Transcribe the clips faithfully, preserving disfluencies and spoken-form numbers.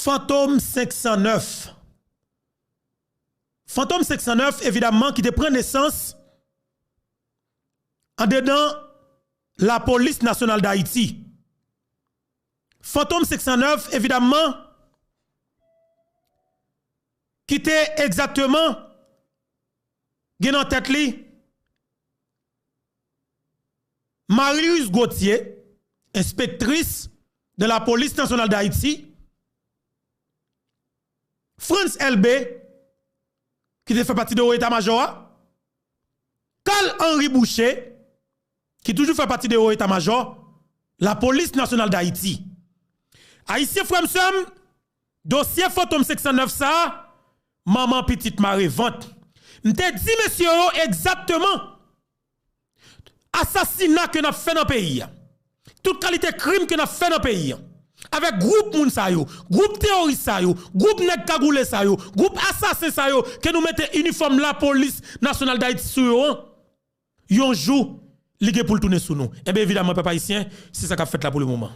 Fantom senk san nèf. Fantom senk san nèf, evidamman, ki te pran nesans andedan Lapolis Nasyonal Dayiti. Fantom senk san nèf, evidamman, ki te egzakteman gen nan tèt li Marie-Louise Gauthier, enspektris de la Police Nationale d'Haïti, Frantz Elbé, ki te fè pati de wo eta majò a, Carl Henry Boucher, ki toujou fè pati de wo eta majò Lapolis Nasyonal Dayiti. Ayisyen, frè m, sè m, dosye Fantom senk san nèf sa a, manman pitit mare vant. M te di mesye yo egzakteman asasina ke n ap fè nan peyi a, tout kalite krim ke n ap fè nan peyi a, avèk gwoup moun sa yo, gwoup teworis sa yo, gwoup nèg kagoule sa yo, gwoup asasen sa yo ke nou mete inifòm Lapolis Nasyonal Dayiti sou yo an, yon jou, li gen pou l tounen sou nou. Enben, evidamman, pèp ayisyen, se sa k ap fèt la pou le moman.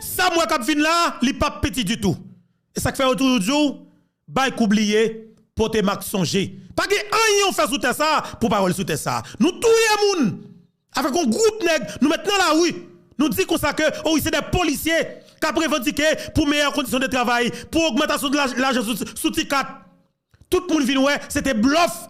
Sa m wè k ap vin la, li p ap piti ditou. E sa k fè yo toujou di w, bay kou bliye, pote mak sonje. Pa gen anyen w fè sou tè sa a pou pa wè l sou tè sa a. Nou touye moun avèk yon gwoup nèg, nou met nan lari. Nou di konsa ke, o wi, se de polisye k ap revandike pou meyè kondisyon de travay, pou ogmantasyon de laj-, lajan sou, sou ti kat. Tout moun vin wè, se te blòf.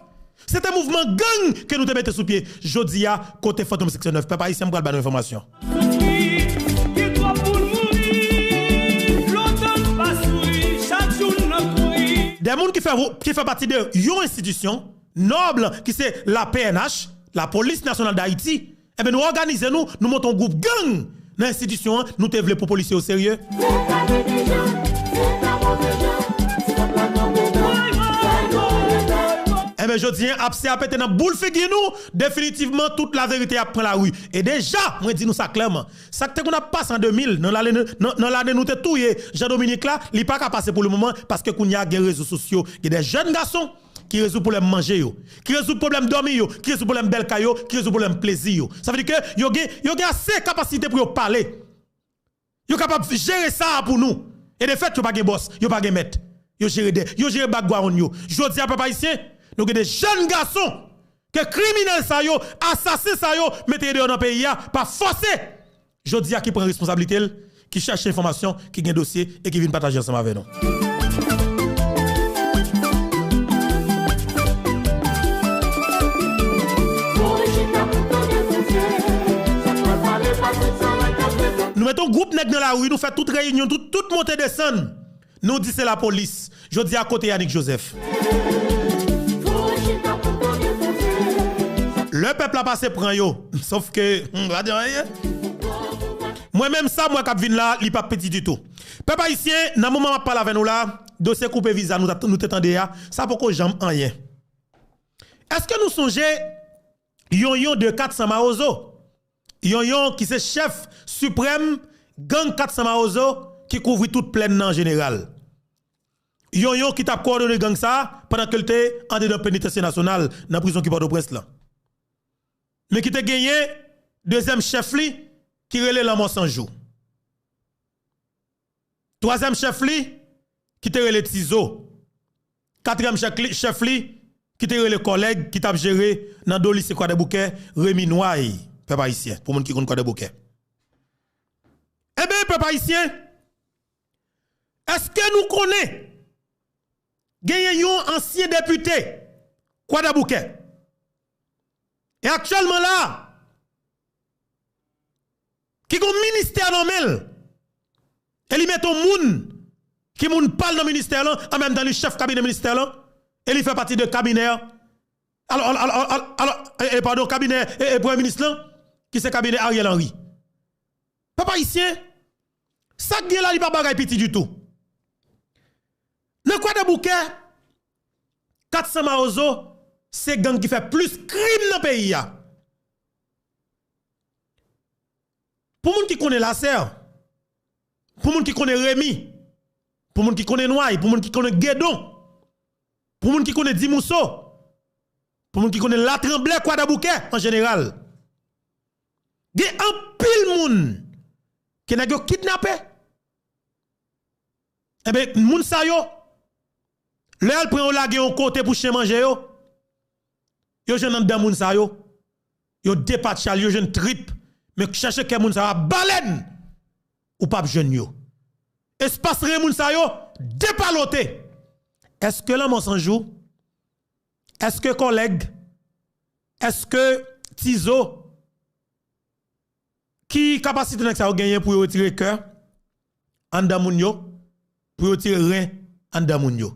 Se te mouvman gang ke nou te mete sou pye. Jodi a, kote Fantom senk san nèf? Pèp ayisyen, m pral ba nou enfòmasyon. Soufri, gen twòp moun mouri, lontan n pa souri, chak jou n nan kouri. De moun ki fè, ki fè pati de yon enstitisyon nòb ki se la P N H, Lapolis Nasyonal Dayiti, enben, nou òganize nou, nou monte yon gwoup gang nan enstitisyon an, nou te vle pou polisye yo serye. Enben, jodi a, apse a pete nan boul figi nou, definitivman, tout laverite ap pran lari. E deja, mwen di nou sa klèman, sa k te konn ap pase an de mil, nan lane, nan, nan lane nou te touye Jean Dominique la, li pa ka pase pou le moman, paske kounye a gen rezo sosyo, gen de jèn gason ki rezoud pwoblèm manje yo, ki rezoud pwoblèm dòmi yo, ki rezoud pwoblèm bèl kay yo, ki rezoud pwoblèm plezi yo. Sa vle di ke yo gen, yo gen ase kapasite pou yo pale. Yo kapab jere sa a pou nou. E de fèt, yo pa gen bòs, yo pa gen mèt. Yo jere de, yo jere bak gwawonn yo. Jodi a, pèp ayisyen, nou gen de jèn gason ke kriminèl sa yo, asasen sa yo, mete deyò nan peyi a, pa fòse. Jodi a ki pran responsablite l, ki chèche enfòmasyon, ki gen dosye e ki vin pataje ansanm avè nou. Nou mete yon gwoup nèg nan lari, nou fè tout reyinyon, tout, tout monte desann. Nou di se lapolis. Jodi a, kote Yanick Joseph? Lè pèp la pase pran yo, sòf ke, hmm, pa di anyen. Mwen menm, sa m wè k ap vin la, li p ap piti ditou. Pèp ayisyen, nan moman m ap pale avè nou la, dosye koupe viza nou ta, nou te tande a, sa poko janm anyen. Èske nou sonje Yonyon de kat san Mawozo? Yonyon ki se chèf siprèm gang kat san Mawozo ki kouvri tout plèn nan an jeneral. Yonyon ki t ap kowòdone gang sa a pandan ke l te andedan Penitansye Nasyonal nan prizon ki Pòtoprens lan. Men ki te genyen dezyèm chèf li ki rele Lanmò San Jou. Twazyèm chèf li, ki te rele Tizo. Katriyèm chèf li, chèf li, ki te rele kòlèg ki t ap jere nan do lise Kwadèboukè, Remi Nway, pèp ayisyen, pou moun ki konn Kwadèboukè. Enben, pèp ayisyen, èske nou konnen genyen yon ansyen depite Kwadèboukè? E aktyèlman la, ki gon ministè nan men l, e li mete yon moun ki moun pa l nan ministè lan, an menm tan li chèf kabinè ministè lan, e li fè pati de kabinè, alò, alò, alò, alò, alò, e, e, padon, kabinè, e, e, premye minis lan, ki se kabinè Ariel Henry. Pèp ayisyen, sa k gen la, li pa bagay piti ditou. Nan Kwadèboukè, kat san Mawozo, se gang ki fè plis krim nan peyi a. Pou moun ki konnen Lasè, pou moun ki konnen Remi, pou moun ki konnen Nway, pou moun ki konnen Gedon, pou moun ki konnen Dimousso, Pou moun ki konnen Latranblè, Kwadèboukè an jeneral. Gen anpil moun ke nèg yo kidnape. Enben, moun sa yo, lè y al pran yo lage yon kote pou chen manje yo, yo jwenn anndan moun sa yo, yo depatcha l, yo jwenn trip, men chèche kè moun sa yo a balèn, ou p ap jwenn yo. Espas ren moun sa yo depalote. Èske Lanmò San Jou? Èske Kòlèg? Èske Tizo? Ki kapasite nèg sa yo genyen pou yo retire kè anndan moun yo, pou yo retire ren anndan moun yo?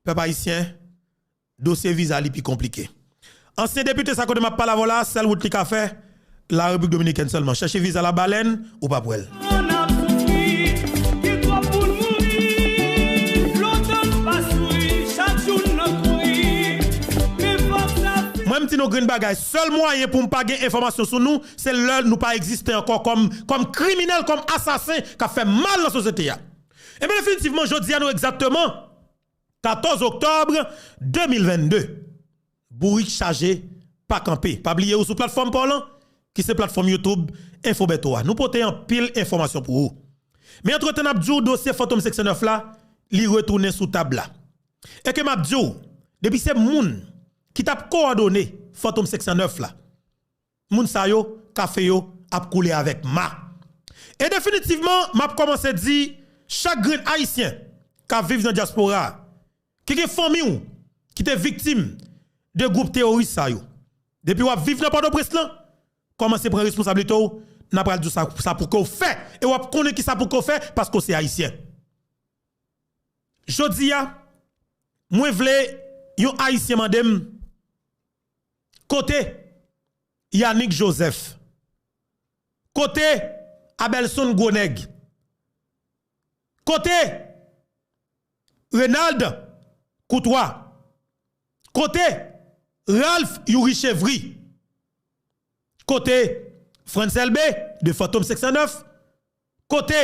Pèp ayisyen, dosye viza li pi konplike. Ansyen depite sa kote m ap pale avè w la, sèl wout li ka fè, la Repiblik Dominikèn sèlman. Chèche viza la balèn, ou p ap wè l. N ap soufri, gen twòp moun mouri, lontan n pa souri, chak jou n nan kouri. Men fòk sa fini. Mwen, m di nou grenn bagay, sèl mwayen pou m pa gen enfòmasyon sou nou, se lè nou pa egziste ankò kòm, kòm kriminèl, kòm asasen k ap fè mal nan sosyete a. Ebyen, definitivman, jodi a nou egzakteman katòz oktòb de mil vennde. Bourik chaje, pa kanpe. Pa bliye ou sou platfòm pa w lan, ki se platfòm YouTube Enfo Bèto a. Nou pote anpil enfòmasyon pou ou. Men antretan n ap di w dosye Fantom senk san nèf la, li retounen sou tab la. E ke m ap di w, depi se moun ki t ap kowòdone Fantom senk san nèf la, moun sa yo, kafe yo ap koule avèk ma. E definitivman, m ap kòmanse di, chak grenn ayisyen k ap viv nan dyaspora a, ki gen fanmi w ki te viktim de gwoup teworis sa yo. Depi w ap viv nan Pòtoprens lan, kòmanse pran responsablite w, n a pral di w sa, sa pou ke w fè, e w ap konnen ki sa pou ke w fè, paske w se ayisyen. Jodi a, mwen vle yon ayisyen mande m, kote Yanick Joseph? Kote Abelson Gwonèg? Kote Renald Courtois? Kote Ralph Youri Chevry? Kote Frantz Elbé de Fantom senk san nèf? Kote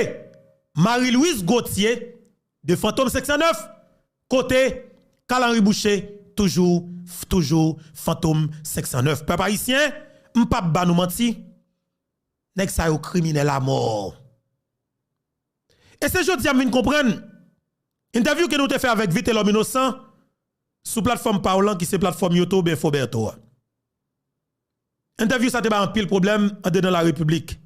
Marie-Louise Gauthier de Fantom senk san nèf? Kote Carl Henry Boucher, toujou, toujou Fantom senk san nèf? Pèp ayisyen, m p ap ba nou manti, nèg sa yo kriminèl amò. E se jodi a m vin konprann entèvyou ke nou te fè avèk Vitelhomme Innocent sou platfòm pa w lan, ki se platfòm YouTube Enfo Bertho a. Entèvyou sa te bay anpil pwoblèm andedan larepiblik.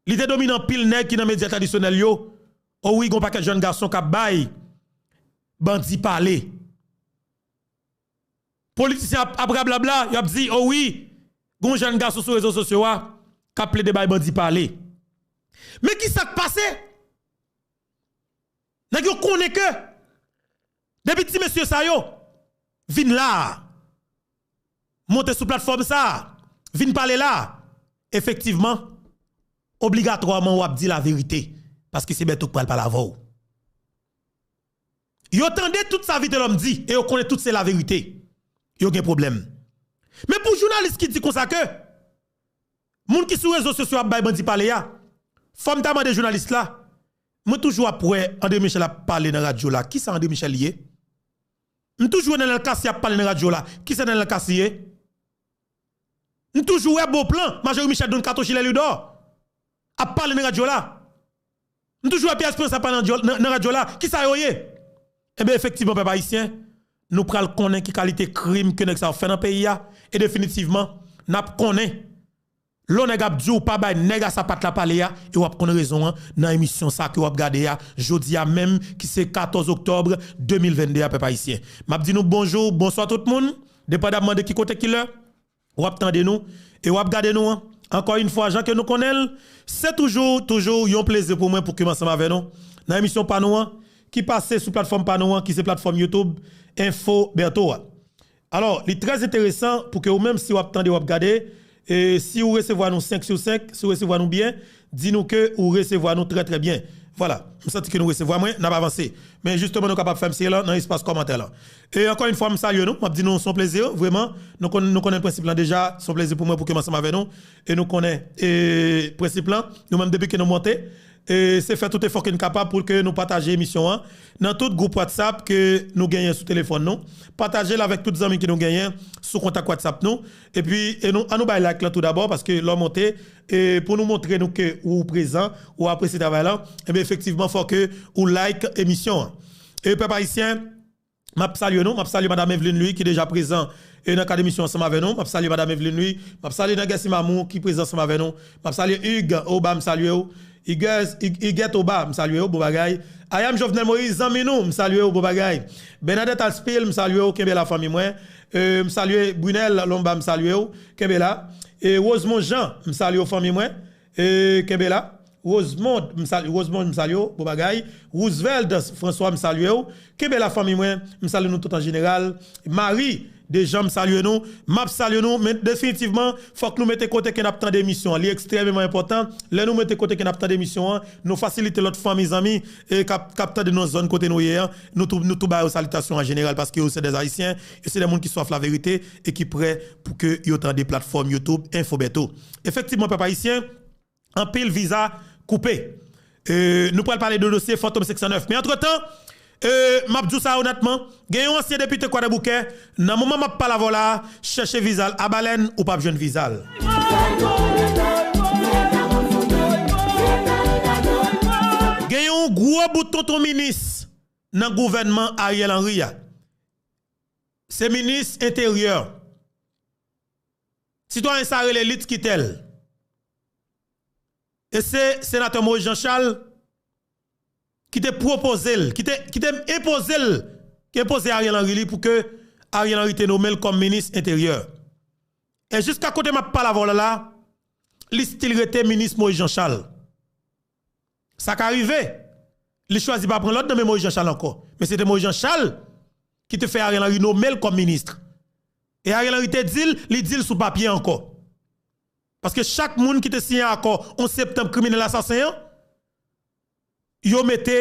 Li te domine anpil nèg ki nan medya tradisyonèl yo. O wi, gon pakèt jèn gason k ap bay bandi pale. Politisyen ap, ap rablabla, y ap di, o wi, gon jèn gason sou rezo sosyo a k ap plede bay bandi pale. Men ki sa k pase? Nèg yo konnen ke depi ti mesye sa yo vin la a, monte sou platfòm sa a, vin pale la a, efektivman, obligatwaman w ap di laverite, paske se Bèto k pral pale avè w. Yo tande tout sa Vitelhomme di e yo konnen tout se laverite. Yo gen pwoblèm. Men pou jounalis ki di konsa ke moun ki sou rezo sosyo ap bay bandi pale a, fò m ta mande jounalis la, mwen toujou ap wè André Michel ap pale nan radyo la. Kisa André Michel ye? M toujou wè Nenel Cassy ap pale nan radyo la. Kisa Nenel Cassy ye? M toujou wè Beauplan, Marjorie Michel, Don Kato, Gilles Louidor ap pale nan radyo la. M toujou wè Pierre Espérance ap pale nan, nan, nan radyo la. Kisa yo ye? Enben, efektivman, pèp ayisyen, nou pral konnen ki kalite krim ke nèg sa yo fè nan peyi a. E definitivman, n ap konnen lè yon nèg ap di w pa bay nèg a sapat la pale a, e w ap konn rezon an nan emisyon sa ke w ap gade a, jodi a menm, ki se katòz oktòb de mil vennde a, pèp ayisyen. M ap di nou bonjou, bonswa tout moun, depandamman de ki kote, ki lè w ap tande nou e w ap gade nou an. Ankò yon fwa, jan ke nou konnen l, se toujou, toujou yon plezi pou mwen pou ke m ansanm avè nou nan emisyon pa nou an, ki pase sou platfòm pa nou an, ki se platfòm YouTube Enfo Bertho a. Alò, li trè enteresan pou ke ou menm, si w ap tande, w ap gade, e si ou resevwa nou senk sou senk, si ou resevwa nou byen, di nou ke ou resevwa nou trè, trè byen. Vwala, m santi ke nou resevwa mwen, n ap avanse. Men jisteman, nou kapab fè m siy lan nan espas kòmantè lan. E ankò yon fwa, m salye nou, m ap di nou se yon plezi, vrèman. Nou konn, nou konnen prensip lan deja, se yon plezi pou mwen pou ke m ansanm avè nou. E nou konnen, e, prensip lan, nou menm depi ke nou monte, E se fè tout efò ke n kapab pou ke nou pataje emisyon an nan tout gwoup WhatsApp ke nou genyen sou telefòn nou. Pataje l avèk tout zanmi ke nou genyen sou kontak WhatsApp nou. Epi, e nou, an nou bay like lan tou dabò, paske lè w monte, e pou nou montre nou ke ou prezan, ou apresye travay lan, ebyen, efektivman, fò ke ou like emisyon an. E pèp ayisyen, m ap salye nou, m ap salye Madam Evelyn Louis ki deja prezan e nan kad emisyon ansanm avè nou. M ap salye Madam Evelyn Louis, m ap salye Nègès Imamou ki prezan ansanm avè nou. M ap salye Hugues Oba, m salye w. Hugues, Hugues, Huguette Oba, m salye w, bon bagay. Ayam Jovenel Moïse, zanmi nou, m salye w, bon bagay. Bernadette Alspil, m salye w, kenbe la fanmi mwen. E, m salye Brunel Lomba, m salye w, kenbe la. E Rosemond Jean, m salye w fanmi mwen. E, kenbe la. Rosemond, m salye, Rosemond, m salye w, bon bagay. Roosevelt François, m salye w. Kenbe la fanmi mwen, m salye nou tout an jeneral. Marie Dejean, m salye nou, m ap salye nou, men definitivman, fòk nou mete kote ke n ap tande emisyon an. Li ekstrèmeman enpòtan. Lè nou mete kote ke n ap tande emisyon an, nou fasilite lòt fanmi, zanmi, e k ap, k ap tande nou nan zòn kote nou ye an. Nou tou, nou tou ba yo salitasyon an jeneral, paske yo se dè Ayisyen, e se dè moun ki swaf laverite e ki prè pou ke yo tande platfòm YouTube Info Bertho. Efektivman, pèp ayisyen, anpil viza koupe. E, nou pral pale de dosye Fantom senk san nèf. Men antretan, e, m ap di w sa onètman, gen yon ansyen depite Kwadèboukè, nan moman m ap pale avè w la a, chèche viza l a Balèn, ou p ap jwenn viza l. Gen yon gwo bout tonton minis nan gouvènman Ariel Henry a. Se minis enteryè. Sitwayen sa rele Litz Quitel. E se senatè Moïse Jean Charles ki te pwopoze l, ki te, ki te enpoze l, ki enpoze Ariel Henry li pou ke Ariel Henry te nome l kòm minis enteryè. E jiska kote m ap pale avè w la la, li still rete minis Moïse Jean Charles. Sa ka rive, li chwazi pa pran lòd nan men Moïse Jean Charles ankò. Men se te Moïse Jean Charles ki te fè Ariel Henry nome l kòm minis. E Ariel Henry te di l, li di l sou papye ankò. Paske chak moun ki te siyen akò onz septanm kriminèl asasen an, yo mete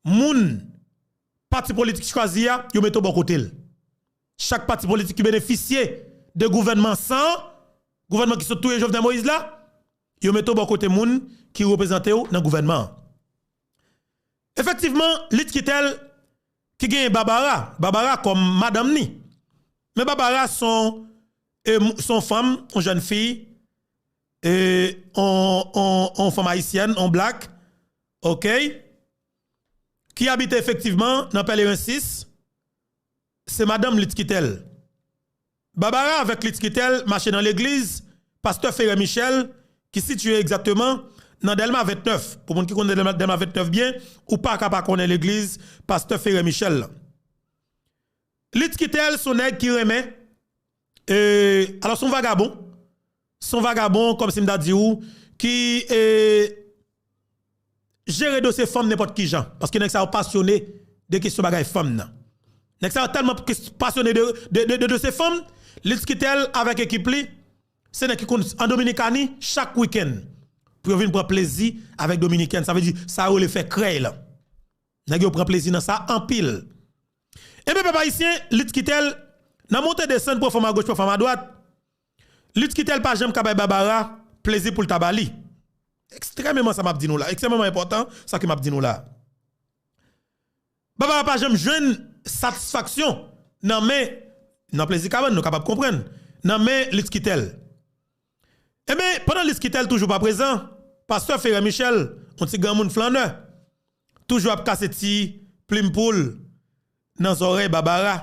moun pati politik chwazi a, yo mete yo bò kote l. Chak pati politik ki benefisye de gouvènman san an, gouvènman ki sot touye Jovenel Moïse la, yo mete yo bò kote moun ki reprezante yo nan gouvènman an. Efektivman, Litz Quitel ki genyen Barbara, Barbara kòm madanm ni. Men Barbara se yon, e, m- se yon fanm, yon jèn fi, e, yon, yon, yon fanm ayisyèn, yon black, oke, ki abite efektivman nan Pèleren sis, se madanm Litz Quitel. Barbara avèk Litz Quitel mache nan legliz pastè Ferre Michel, ki sitiye egzakteman nan Dèlma vennèf. Pou moun ki konnen Dèlma, Dèlma vennèf byen, ou pa ka pa konnen legliz pastè Ferre Michel lan. Litz Quitel se yon nèg ki renmen, e, alò, se yon vagabon. Se yon vagabon, kòmsi m ta di w, ki, e, jere dosye fanm nenpòt ki jan. Paske nèg sa yo pasyone de kesyon bagay fanm nan. Nèg sa yo tèlman kes- pasyone de, de, de, de dosye fanm, Litz Quitel avèk ekip li, se nèg ki konn an Dominikani chak wikenn pou yo vin pran plezi avèk Dominikèn. Sa vle di, sa yo rele fè krèy lan. Nèg yo pran plezi nan sa anpil. Ebyen, pèp ayisyen, Litz Quitel, nan monte desann, pran fanm agoch, pran fanm adwat, Litz Quitel pa janm ka bay Barbara plezi pou l ta ba li. Ekstrèmeman sa m ap di nou la, ekstrèmeman enpòtan sa ke m ap di nou la. Barbara pa janm jwenn satisfaksyon nan men, nan plezi kabann, nou kapab konprann, nan men Litz Quitel. Ebyen, pandan Litz Quitel toujou pa prezan, pastè Ferre Michel, yon ti granmoun flannè, toujou ap kase ti plim poul nan zòrèy Barbara.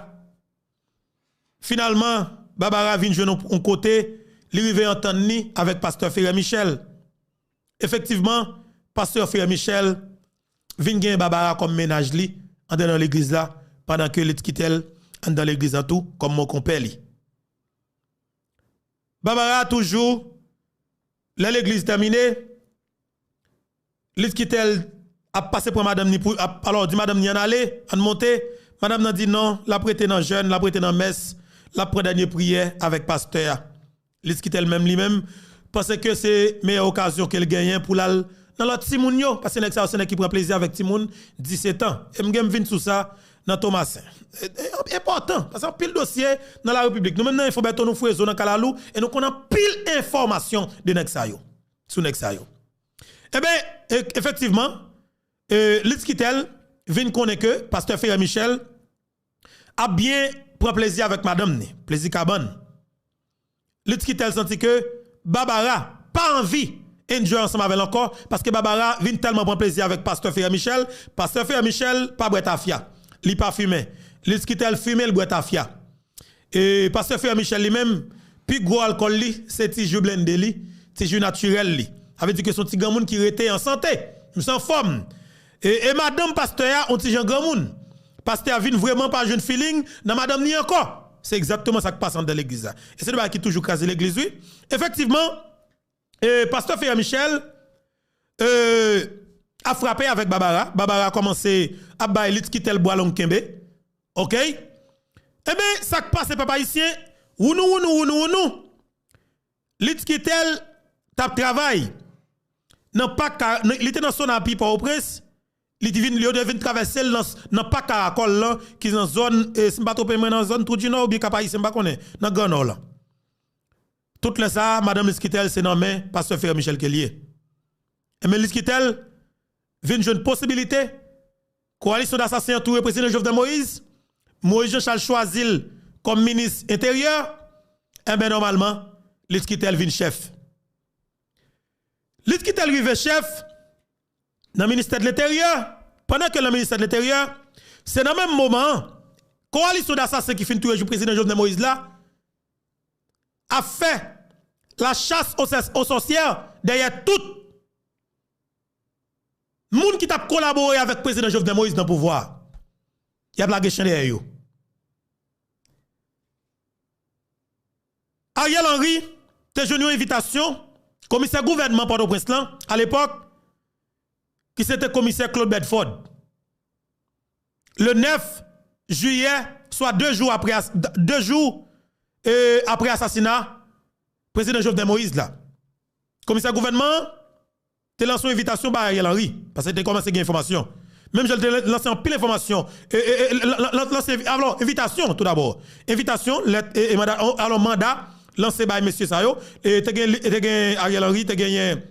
Finalman, Barbara vin jwenn yon, yon kote, li rive antann li avèk pastè Ferre Michel. Efektivman, pastè Ferre Michel vin gen Barbara kòm mennaj li andedan legliz la, pandan ke Litz Quitel anndan legliz la tou kòm mon konpè li. Barbara toujou, lè legliz tèmine, Litz Quitel ap pase pran madanm ni pou, ap, alò, di madanm ni ann ale, ann monte. Madanm nan di non, l ap rete nan jèn, l ap rete nan mès, l ap pran dènye priyè avèk pastè a. Litz Quitel menm li menm, panse ke se meyè okazyon ke l genyen pou l al nan lòt timoun yo, paske nèg sa yo se nèg ki pran plezi avèk timoun disèt an. E m gen m vin sou sa nan Tomasen. E, e, enpòtan, paske anpil dosye nan larepiblik. Nou menm nan Info Bertho, nou fouye zo nan kalalou e nou konn anpil enfòmasyon de nèg sa yo, sou nèg sa yo. Enben, e- efektivman, e, Litz Quitel vin konnen ke pastè Ferre Michel ap byen pran plezi avèk madanm ni, plezi kabann. Litz Quitel santi ke Barbara pa anvi enjoy ansanm avè l ankò, paske Barbara vin tèlman pran plezi avèk pastè Ferre Michel, pastè Ferre Michel pa bwè tafya, li pa fimen. Litz Quitel fimen, l bwè tafya. E pastè Ferre Michel li menm, pi gwo alkòl li, se ti ji blende li, ti ji natirèl li. Sa vle di ke se yon ti granmoun ki rete an sante, misye anfòm. E, e madanm pastè a, yon ti jan granmoun. Pastè a vin vrèman pa jwenn feeling nan madanm ni ankò. Se egzakteman sa k pase anndan legliz la. E se de bagay ki toujou kraze legliz, wi. Efektivman, e, pastè Ferre Michel, e, ap frape avèk Barbara. Barbara kòmanse ap bay Litz Quitel bwa long kenbe. Oke? Enben, sa k pase, pèp ayisyen, wounou, wounou, wounou, wounou. Litz Quitel t ap travay nan pak, Ka- nan- li te nan SONAPI Pòtoprens, li te vin, yo te vin travèse l nan, nan pak Karakòl lan, ki nan zòn, e, si m pa twonpe mwen, nan zòn Twou di Nò oubyen Kap Ayisyen, m pa konnen, nan Gran Nò lan. Tout lè sa a, madanm Litz Quitel se nan men pastè Ferre Michel ke l ye. Enben, Litz Quitel vin jwenn posibilite kowalisyon dasasen an touye prezidan Jovenel Moïse, Moïse Jean Charles chwazi l kòm minis enteryè, enben, nòmalman, Litz Quitel vin chèf. Litz Quitel rive chèf nan ministè de lenteryè, pandan ke nan ministè de lenteryè, se nan menm moman an, kowalisyon dasasen ki fin touye prezidan Jovenel Moïse la, ap fè la chasse aux, aux sorcières dèyè tout moun ki t ap kolabore avèk prezidan Jovenel Moïse nan pouvwa a. Y ap lage chen dèyè yo. Ariel Henry te jwenn yon envitasyon komisè gouvènman Pòtoprens lan, alepòk, ki se te komisè Claude Bedford. Le nèf jiyè, swa de jou apre, as- de jou, e, apre asasina prezidan Jovenel Moïse la. Komisè gouvènman an te lanse yon envitasyon bay Ariel Henry, paske te kòmanse gen enfòmasyon. Menm jan l te lanse anpil enfòmasyon, e, e, e, lan- lan- lanse, alò, envitasyon, tou dabò. Envitasyon, lèt, e, e manda, alò, manda lanse bay mesye sa yo. E te gen, te gen Ariel Henry, te genyen,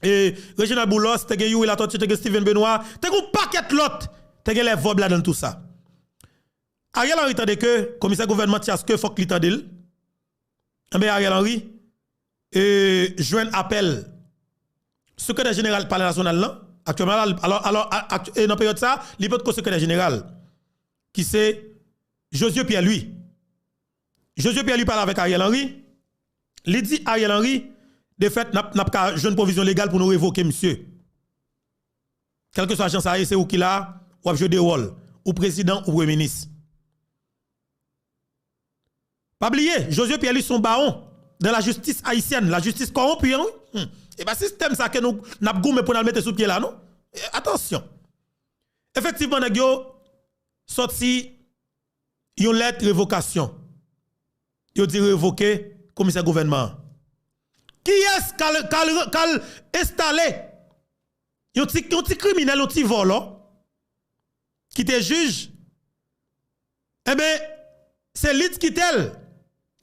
e, Reginald Boulos, te gen Youri Latortue, te gen Steven Benoît, te gen yon pakèt lòt, te gen lè vòb ladan l tou sa. Ariel Henry tande ke komisè gouvènman Tyaske fòk li tande l. Enben, Ariel Henry, e, jwenn apèl sekretè jeneral Palè Nasyonal lan, aktyèlman la, alò, alò, a- akty- e nan peryòd sa, li potko sekretè jeneral, ki se Josué Pierre-Louis. Josué Pierre-Louis pale avèk Ariel Henry, li di Ariel Henry, de fèt, n ap, n ap ka jwenn pwovizyon legal pou nou revoke misye. Kèlkeswa jan sa ye, se ou ki la, w ap jwe de wòl, ou prezidan, ou premye minis. Pa bliye, Josué Pierre-Louis se yon bawon dans la justice haïtienne, la justice corrompue, an, wi. Hmm. E pa sistèm sa ke nou n ap goumen pou n al mete sou pye la, non. E, atansyon. Efektivman, nèg yo sòti yon lèt revokasyon. Yo di revoke komisè gouvènman an. Kiyès k al, k al, k al enstale yon ti, yon ti kriminèl, yon ti vòlò, ki te jij? Enben, se Litz Quitel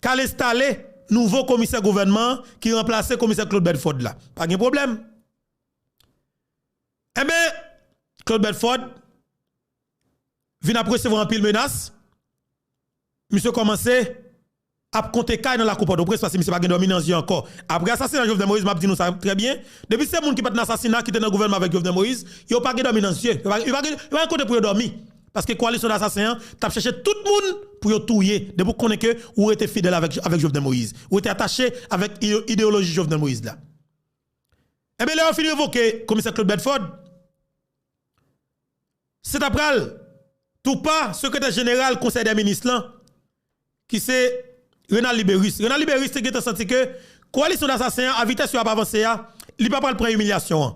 k al enstale nouvo komisè gouvènman an ki ranplase komisè Claude Bedford la. Pa gen pwoblèm. Enben, Claude Bedford vin ap resevwa anpil menas. Misye kòmanse ap konte kay nan lakou Pòtoprens paske misye pa gen dòmi nan zye ankò. Apre asasina Jovenel Moïse, m ap di nou sa trè byen. Depi se moun ki pa t nan asasina, ki te nan gouvènman avèk Jovenel Moïse, yo pa gen dòmi nan zye. Yo pa, yo pa gen, yo pa gen kote pou yo dòmi. Paske kowalisyon dasasen an t ap chèche tout moun pou yo touye. Depi w konnen ke ou rete fidèl avèk, avèk Jovenel Moïse. Ou rete atache avèk ide- ideyoloji Jovenel Moïse la. Enben, lè yo fin revoke komisè Claude Bedford, se ta pral tou pa sekretè jeneral Konsèy dè Minis lan, ki se Renald Luberice. Renald Luberice te gentan santi ke kowalisyon dasasen an, a vitès yo ap avanse a, li pa pral pran imilyasyon an.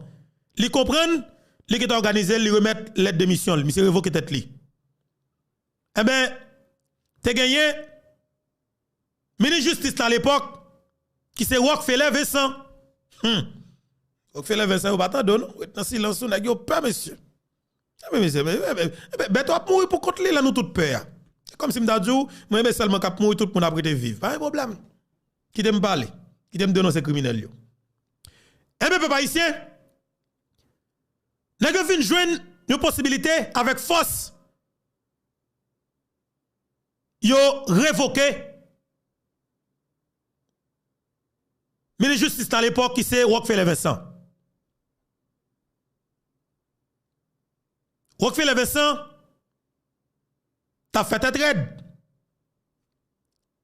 Li konprann, li gentan òganize l, li remèt lèt demisyon l, misye revoke tèt li. Enben, te genyen minis jistis la alepòk, ki se Rockefeller Vincent. Hmm. Rockefeller Vincent, yo pa tande w, non. Ret nan silans ou, nèg yo pè, mesye. Enben, mesye, men, men, men, men, bèt yo ap mouri pou kont li, la nou tout pè a. Se kòmsi m ta di w, mwen, men sèlman k ap mouri, tout moun ap rete viv. Pa gen pwoblèm. Kite m pale. Kite m denonse kriminèl yo. Enben, pèp ayisyen, Nèg yo vin jwenn yon posibilite avèk fòs, yo revoke minis jistis la alepòk ki se Rockefeller Vincent. Rockefeller Vincent t ap fè tèt rèd,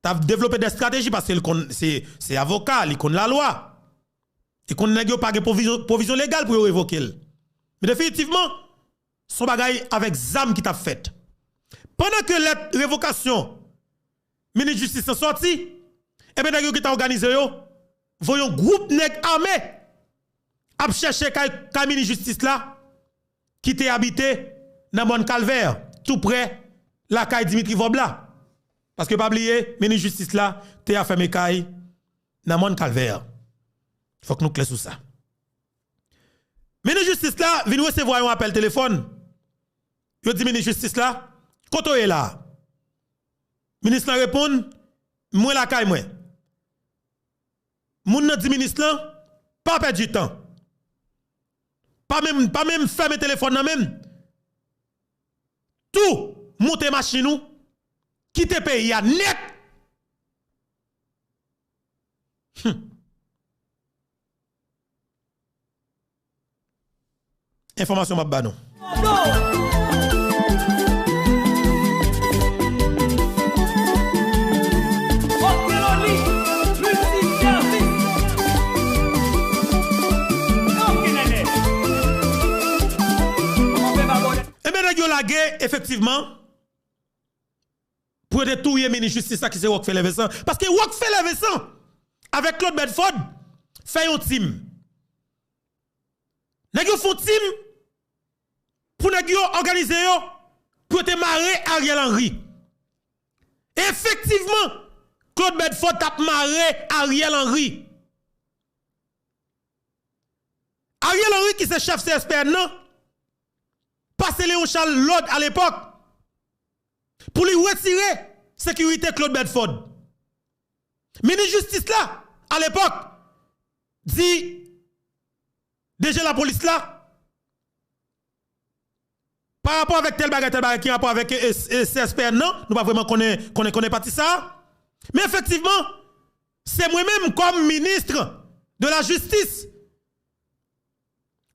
t ap devlope de estrateji paske l konn, se, se avoka, li konn lalwa. Li konn nèg yo pa gen pwovizyon, pwovizyon legal pou yo revoke l. Men definitivman, se yon bagay avèk zam ki t ap fèt. Pandan ke lèt revokasyon minis jistis lan sòti, ebyen nèg yo gentan òganize yo, voye yon gwoup nèg ame ap chèche kay, kay minis jistis la ki te abite nan Mòn Kalvè, tou prè lakay Dimitri Vòb la. Paske pa bliye, minis jistis la te afème kay nan Mòn Kalvè. Fòk nou klè sou sa. Minis jistis la vin resevwa yon apèl telefòn. Yo di minis jistis la, "Kote w ye la a?" Minis lan reponn, "Mwen lakay mwen." Moun nan di minis lan, "Pa pèdi tan. Pa menm, pa menm fèmen telefòn nan menm. Tou, monte machin ou, kite peyi a nèt." Hmm. Enfòmasyon m ap ba nou. Ebyen, nèg yo lage, efektivman, pou yo te touye minis jistis la ki se Rockefeller Vincent. Paske Rockefeller Vincent avèk Claude Bedford fè yon tim. Nèg yo fè yon tim pou nèg yo òganize yo pou yo te mare Ariel Henry. E efektivman, Claude Bedford t ap mare Ariel Henry. Ariel Henry ki se chèf C S P N nan, pase Léon Charles lòd alepòk pou li retire sekirite Claude Bedford. Minis jistis la, alepòk, di D G lapolis la, pa rapò avèk tèl bagay, tèl bagay ki rapò avèk, e, e, C S P N nan, nou pa vrèman konnen, konnen, konnen pati sa a. Men efektivman, se mwen menm kòm minis de la jistis,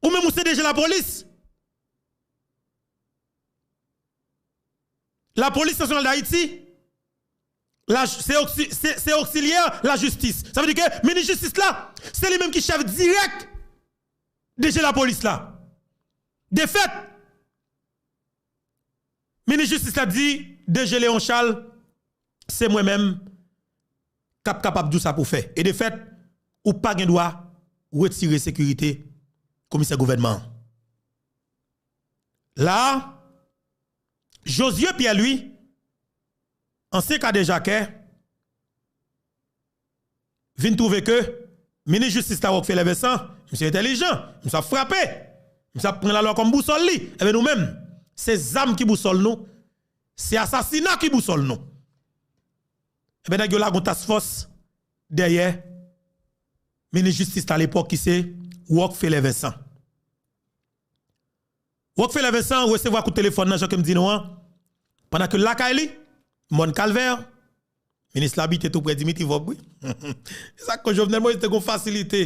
ou menm ou se D G lapolis. Lapolis Nasyonal d Ayiti, la, se oksi-, se, se oksilyè lajistis. Sa vle di ke minis jistis la, se li menm ki chèf dirèk D G lapolis la. Defèt, minis jistis la di D G Léon Charles, se mwen menm k ap kapab di w sa pou w fè. E defèt, ou pa gen dwa retire sekirite komisè gouvènman an. La a, Josué Pierre Louis, ansyen kadejakè, vin twouve ke minis jistis la Rockefeller Vincent, misye entèlijan, misye ap frape, misye ap pran lalwa kòm bousòl li. Ebyen nou menm, se zam ki bousòl nou, se asasina ki bousòl nou. Ebyen nèg yo lage yon task force dèyè minis jistis la lepòk ki se Rockefeller Vincent. Rockefeller Vincent resevwa kout telefòn nan, jan ke m di nou an, pandan ke l lakay li, Mòn Kalvè, minis la abite tou prè Dimitri Vòb, wi. Se sa k fè Jovenel Moïse te gon fasilite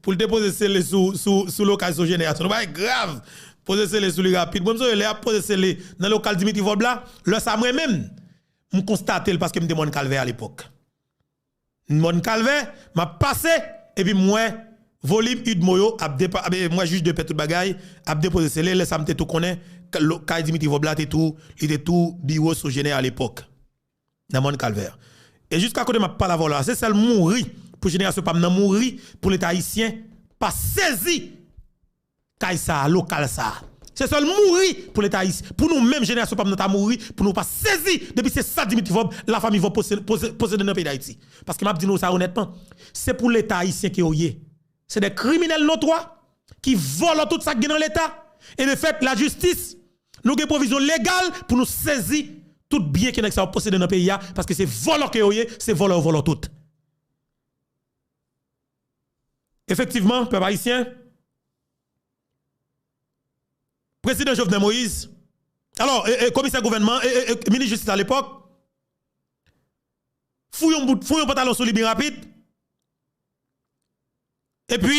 pou l te poze sele sou, sou, sou lokal Sogener a. Se yon bagay grav. Poze sele sou li rapid. Mwen, m sonje lè y ap poze sele nan lokal Dimitri Vòb la, lè sa mwen menm, m konstate l paske m te Mòn Kalvè alepòk. Mòn Kalvè, m ap pase, epi m wè volim UDMO yo ap depa-, ap, m wè jij de pè tout bagay, ap depoze sele, lè sa m te tou konnen, k-, lo-, kay Dimitri Vòb la te tou, li te tou biwo Sogener alepòk, nan Mòn Kalvè. E jiska kote m ap pale avè w la, se sèl mouri, pou jenerasyon pa m nan mouri, pou Leta ayisyen pa sezi kay sa a, lokal sa a. Se sèl mouri pou Leta ayisyen. Pou nou menm, jenerasyon pa m nan ta mouri, pou nou pa sezi, depi se sa Dimitri Vòb, lafanmi Vòb pose-, pose-, posede nan peyi Dayiti. Paske m ap di nou sa onètman, se pou Leta ayisyen ke yo ye. Se de kriminèl notwa ki vòlò tout sa k gen nan Leta. E de fèt, lajistis, nou gen pwovizyon legal pou nou sezi tout byen ke nèg sa yo posede nan peyi a, paske se vòlò ke yo ye, se vòlò yo vòlò tout. Efektivman, pèp ayisyen, prezidan Jovenel Moïse, alò, e, e, komisè gouvènman, e, e, e, minis jistis alepòk, fout yon bout, fout yon pantalon sou li byen rapid. Epi,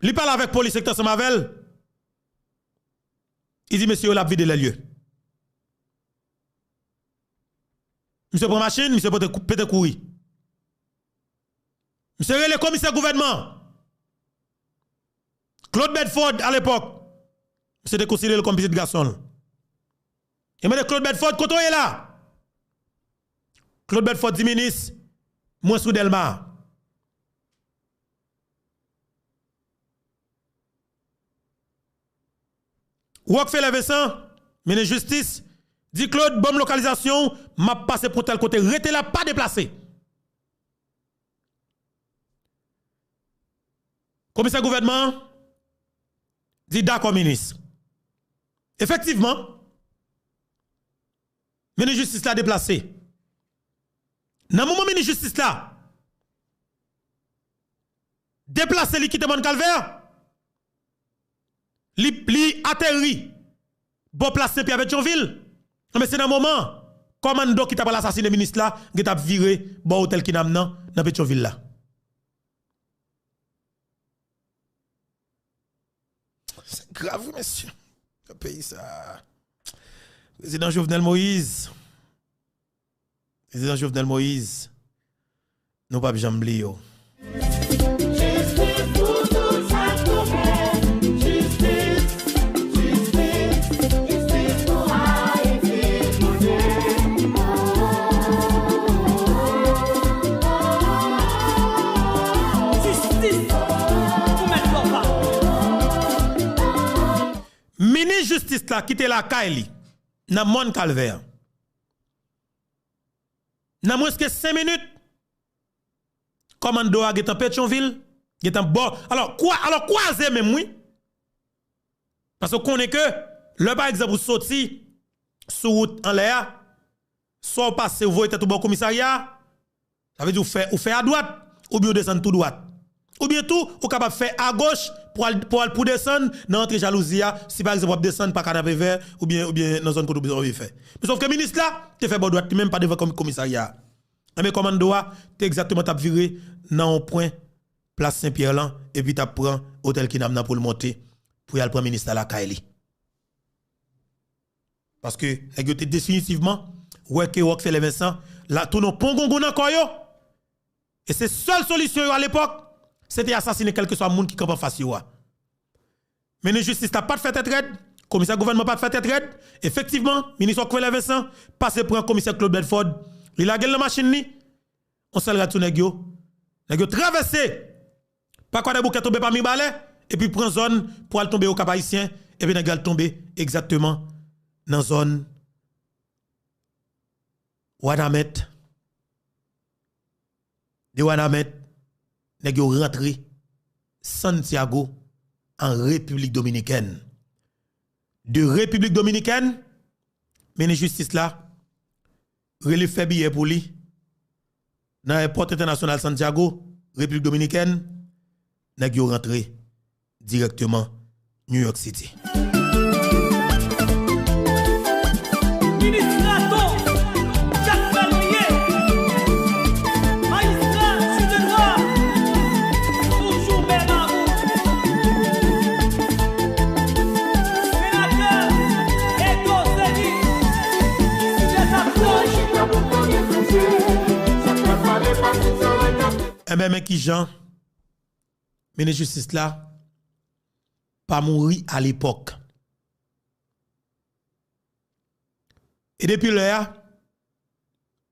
li pale avèk polis ki t ansanm avè l. Li di mesye yo l ap vide lè lye. Misye pran machin, misye pete, pete kouri. Misye rele komisè gouvènman. Claude Bedford, alepòk, misye te konsidere l kòm pitit gason l. Li mande Claude Bedford, kote w ye la? Claude Bedford di minis, mwen sou Dèlma. Rockefeller Vincent, minis jistis, di Claude, ban m lokalizasyon w, m ap pase pou tèl kote, rete la, pa deplase. Komisè gouvènman an di, dakò, minis. Efektivman, minis jistis la deplase. Nan moman minis jistis la deplase, li kite Mòn Kalvè, li, li ateri bò plas Senpyè Petyonvil, enben, se nan moman kòmando ki ta pral asasinen minis la gentan ap vire bò otèl Kinam nan, nan Petyonvil la. Se grav, wi, mesye. Nan peyi sa a. Prezidan Jovenel Moïse. Prezidan Jovenel Moïse. Nou p ap janm bliye w. Jistis pou tout sa k koupab. Jistis, jistis, jistis pou Ayiti konnen. Jistis pou Mèt Lòpa. Minis jistis la kite lakay li nan Mòn Kalvè. Nan mwens ke senk minit, kòmando a gentan Petyonvil, gentan bò. Alò, kwa, alò, kwaze menm, wi. Paske w konnen ke lè, pa egzanp, ou soti sou wout anlè a, swa w pase, w voye tèt ou bò komisarya a, sa vle di ou fè, ou fè adwat, oubyen ou desann tou dwat. Oubyen tou, ou kapab fè agoch pou al, pou al, pou desann nan antre Jalouzi a, si pa egzanp w ap desann pa Kanapevè, oubyen, oubyen nan zòn kote w bezwen fè. Men sòf ke minis la te fè bò dwat li menm pa devan kòm-, komisarya a. Enben, kòmando a te egzakteman t ap vire nan yon pwen plas Senpyè lan, epi t ap pran otèl Kinam nan pou l monte, pou y al pran minis la lakay li. Paske nèg yo te definitivman wè ke Rockefeller Vincent la tounen yon pongongon nan kò yo. E se sèl solisyon yo alepòk, se te asasinen kèlkeswa moun ki kanpe anfas yo a. Minis jistis la pa t fè tèt rèd, komisè gouvènman pa t fè tèt rèd. Efektivman, minis Rockefeller Vincent pase pran komisè Claude Bedford, li lage l nan machin li, yon sèl rad sou nèg yo. Nèg yo travèse pa Kwadèboukè, tonbe pa Mibalè, epi pran zòn pou al tonbe Okap Ayisyen, epi nèg yo al tonbe egzakteman nan zòn Wanament. De Wanament, nèg yo rantre Santiago, an Repiblik Dominikèn. De Repiblik Dominikèn, minis jistis la rele fè biyè pou li nan ayewopò entènasyonal Santiago, Repiblik Dominikèn, nèg yo rantre dirèkteman New York City. Minis Rato, Jack Palmier, Majistra Jude Edouard, toujou menm amour. Senatè Edo Zeni, sijè sa pwòch. Enben, men kijan minis jistis la pa mouri alepòk. E depi lè a,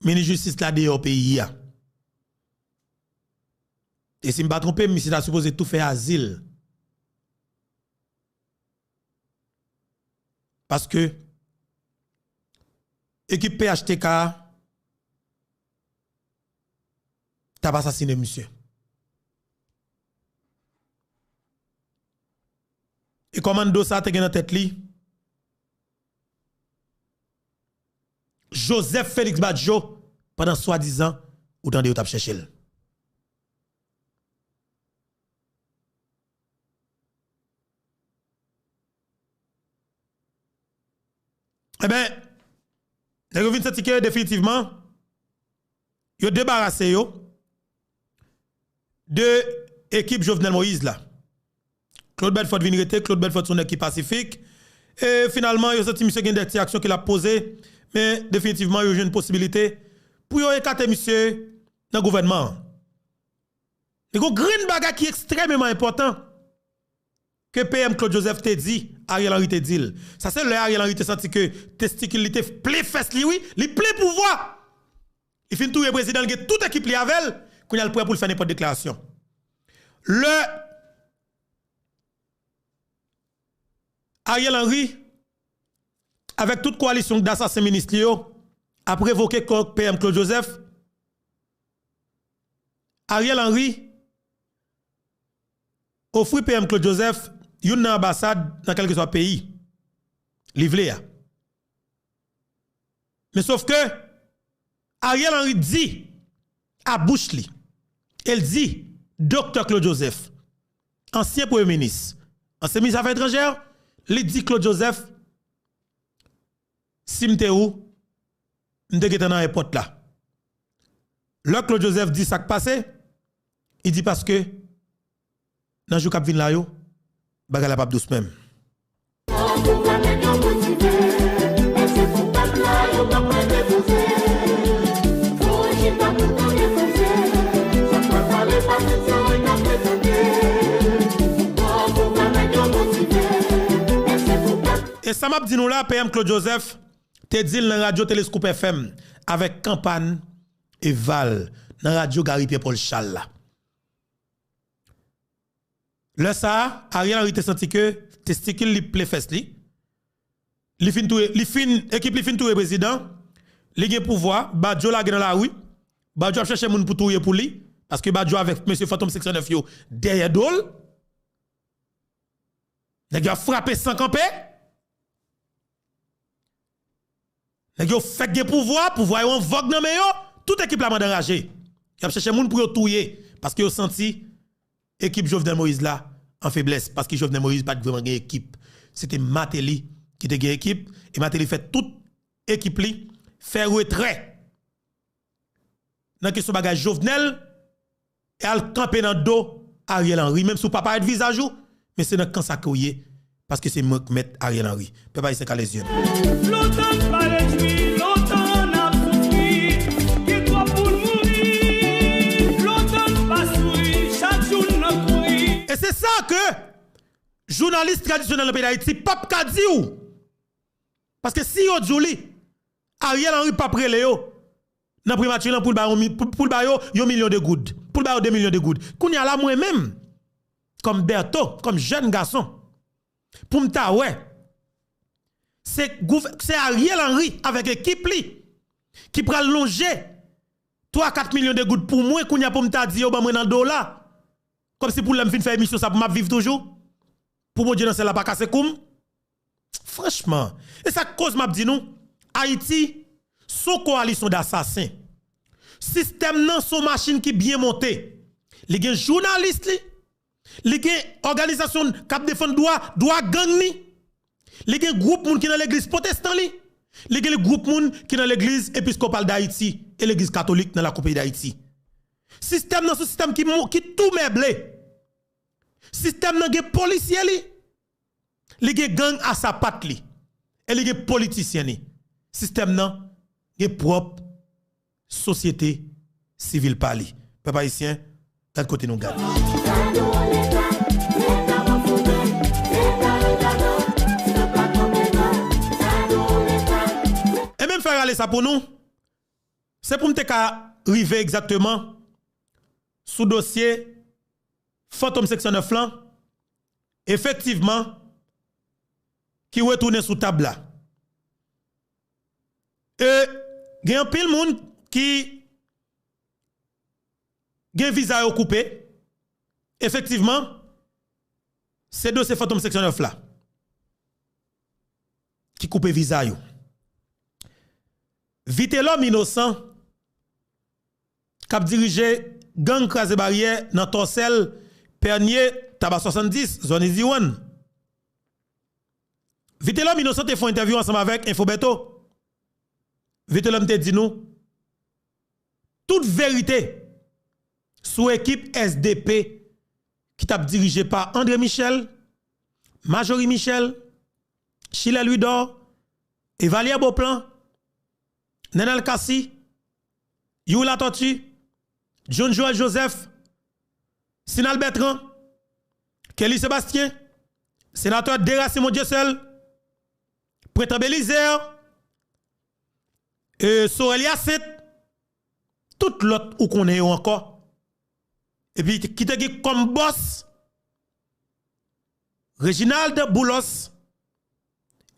minis jistis la deyò peyi a. E si m pa twonpe m, misye ta sipoze tou fè azil. Paske ekip P H T K a t ap asasinen misye. E kòmando sa a te gen nan tèt li Joseph Félix Badio pandan swadizan ou tande yo t ap chèche l. Enben, nèg yo vin santi ke definitivman, yo debarase yo de ekip Jovenel Moïse la. Claude Bedford vin rete, Claude Bedford se yon nèg ki pasifik. E finalman, yo santi misye gen de ti aksyon ke l ap poze, men definitivman, yo jwenn posibilite pou yo ekate misye nan gouvènman an. Li gen yon grenn bagay ki ekstrèmeman enpòtan ke P M Claude Joseph te di, Ariel Henry te di l. Sa se lè Ariel Henry te santi ke testikil li te plen fès li, wi, li plen pouvwa. Li fin touye prezidan, li gen tout ekip li avè l, kounye a l prè pou l fè nenpòt deklarasyon. Lè Ariel Henry, avèk tout kowalisyon dasasen minis li yo, ap revoke kò P M Claude Joseph, Ariel Henry ofri P M Claude Joseph youn nan anbasad nan kèlkeswa peyi li vle a. Men sof ke Ariel Henry di a bouch li, e l di Doktè Claude Joseph, ansyen premye minis, ansyen minis afè etranjè, li di Claude Joseph, si m te ou, m te gentan nan ayewopò la. Lè Claude Joseph di sa k pase, li di paske nan jou k ap vin la yo, bagay la p ap dous menm. E sa m ap di nou la, P M Claude Joseph te di l nan radyo Telescope F M avèk Kanpan e Val, nan radyo Gary Pierre Paul Charles la. Lè sa a, Ariel Henry te santi ke testikil li plen fès li. Li fin touye, li fin, ekip li fin touye prezidan. Li gen pouvwa, Badio lage nan lari. Badio ap chèche moun pou touye pou li. Paske Badio avèk mesye Fantom senk san nèf yo dèyè do l. Nèg yo ap frape san kanpe. Nèg yo fèk gen pouvwa, pouvwa yo an vòg nan men yo, tout ekip la mande anraje. Y ap chèche moun pou yo touye, paske yo santi ekip Jovenel Moïse la an feblès, paske Jovenel Moïse pa t vrèman gen ekip. Se te Martelly ki te gen ekip, e Martelly fè tout ekip li fè retrè nan kesyon bagay Jovenel, e al kanpe nan do Ariel Henry, menm si w pa parèt vizaj ou, men se nan kan sa ke w ye, paske se mwen k mèt Ariel Henry. Pèp ayisyen, kale zye nou. Lontan n pa rejwi, lontan n ap soufri, gen twòp moun mouri, lontan n pa souri, chak jou n nan kouri. E se sa ke jounalis tradisyonèl nan peyi Dayiti p ap ka di w. Paske si yo di w li, Ariel Henry p ap rele yo nan primati lan pou l ba yo, pou, pou l ba yo yon milyon de goud, pou l ba yo de milyon de goud. Kounye a la, mwen menm, kòm Bertho, kòm jèn gason, pou m ta wè, se gouv-, se Ariel Henry avèk ekip li ki pral lonje twa kat milyon de goud pou mwen, kounye a pou m ta di yo ban mwen nan do la. Kòmsi pou lè m fin fè emisyon sa pou m ap viv toujou? Pou Bondye nan syèl la pa kase kou m? Franchman, e sa k koz m ap di nou, Ayiti, s on kowalisyon dasasen. Sistèm nan s on machin ki byen monte. Li gen jounalis li, li gen òganizasyon k ap defann dwa, dwa gang li. Li gen gwoup moun ki nan legliz pwotestan li. Li gen gwoup moun ki nan legliz episkopal Dayiti e legliz katolik nan lakou peyi Dayiti. Sistèm nan s on sistèm ki mo-, ki tou mèble. Sistèm nan gen polisye li. Li gen gang a sapat li. E li gen politisyen li. Sistèm nan gen pwòp sosyete sivil pa li. Pèp ayisyen, gad kote nou gade. E menm fè rale sa pou nou, se pou m te ka rive egzakteman sou dosye Fantom senk san nèf lan, efektivman, ki retounen sou tab la. E gen anpil moun ki gen viza yo koupe. Efektivman, se dosye Fantom senk san nèf la ki koupe viza yo. Vitelhomme Innocent, k ap dirije gang Kraze Baryè nan Tòsèl, Pènye, Taba swasanndis, zòn Easy One. Vitelhomme Innocent te fè yon entèvyou ansanm avèk Info Bertho. Vitelhomme te di nou tout verite sou ekip S D P ki t ap dirije pa André Michel, Majorie Michel, Chilè Louidor, Evalière Beauplan, Nenel Cassy, Youri Latortue, John Joël Joseph, Sinal Bertrand, Kelly Sébastien, senatè Dera Simon Dieuseul, Prétan Belizaire, e, Sorel Hyacinthe, tout lòt ou konnen yo ankò. Epi ki te gen kòm bòs Reginald Boulos,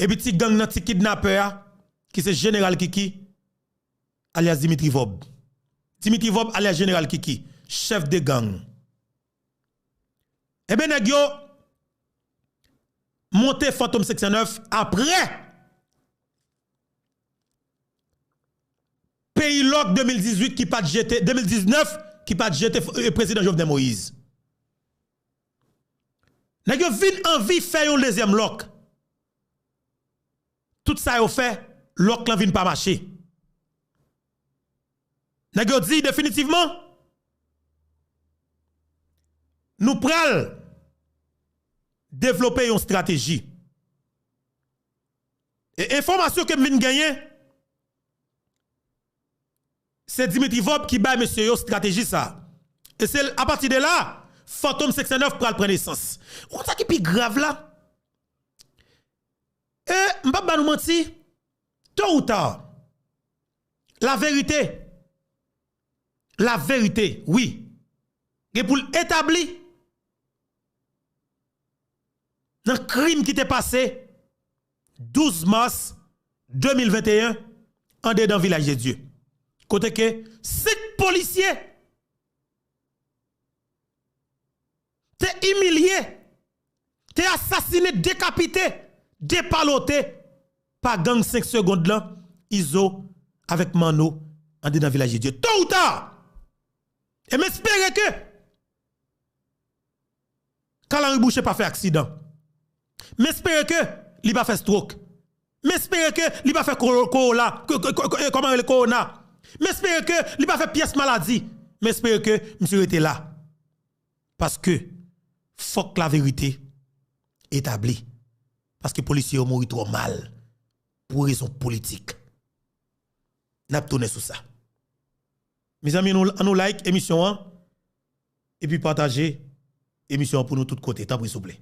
epi ti gang nan, ti kidnapè a, ki se Jeneral Kiki, alyas Dimitri Vorbe. Dimitri Vorbe alyas Jeneral Kiki, chèf de gang. Ebyen, nèg yo monte Fantom senk san nèf apre peyi lòk de mil dizuit ki pa t jete, de mil diznèf ki pa t jete, eh, prezidan Jovenel Moïse. Nèg yo vin anvi fè yon dezyèm lòk. Tout sa yo fè, lòk lan vin pa mache. Nèg yo di definitivman, nou pral devlope yon estrateji. E enfòmasyon ke m vin genyen, se Dimitri Vorbe ki bay mesye yo estrateji sa. E se apati de la, Fantom senk san nèf pral pran nesans. Ou konn sa ki pi grav la? E m p ap ba nou manti, to ou ta, laverite, laverite, wi, gen pou l etabli nan krim ki te pase douz mas de mil venteyen andedan Vilaj de Dye. Kote ke senk polisye te imilye, te asasine, dekapite, depalote pa gang senk segonn lan, Izo avèk Manno andedan Vilaj de Dye. To ou ta, e m espere ke Carl Henry Boucher pa fè aksidan. M espere ke li pa fè stroke. M espere ke li pa fè koro-, korola, ko-, ko-, ko-, ko-, kòman rele, kowona. M espere ke li pa fè pyès maladi. M espere ke misye rete la. Paske fòk laverite etabli. Paske polisye yo mouri twò mal pou rezon politik. N ap tounen sou sa. Mezanmi, nou, ann nou like emisyon an, epi pataje emisyon an pou nou tout kote, tanpri, souple.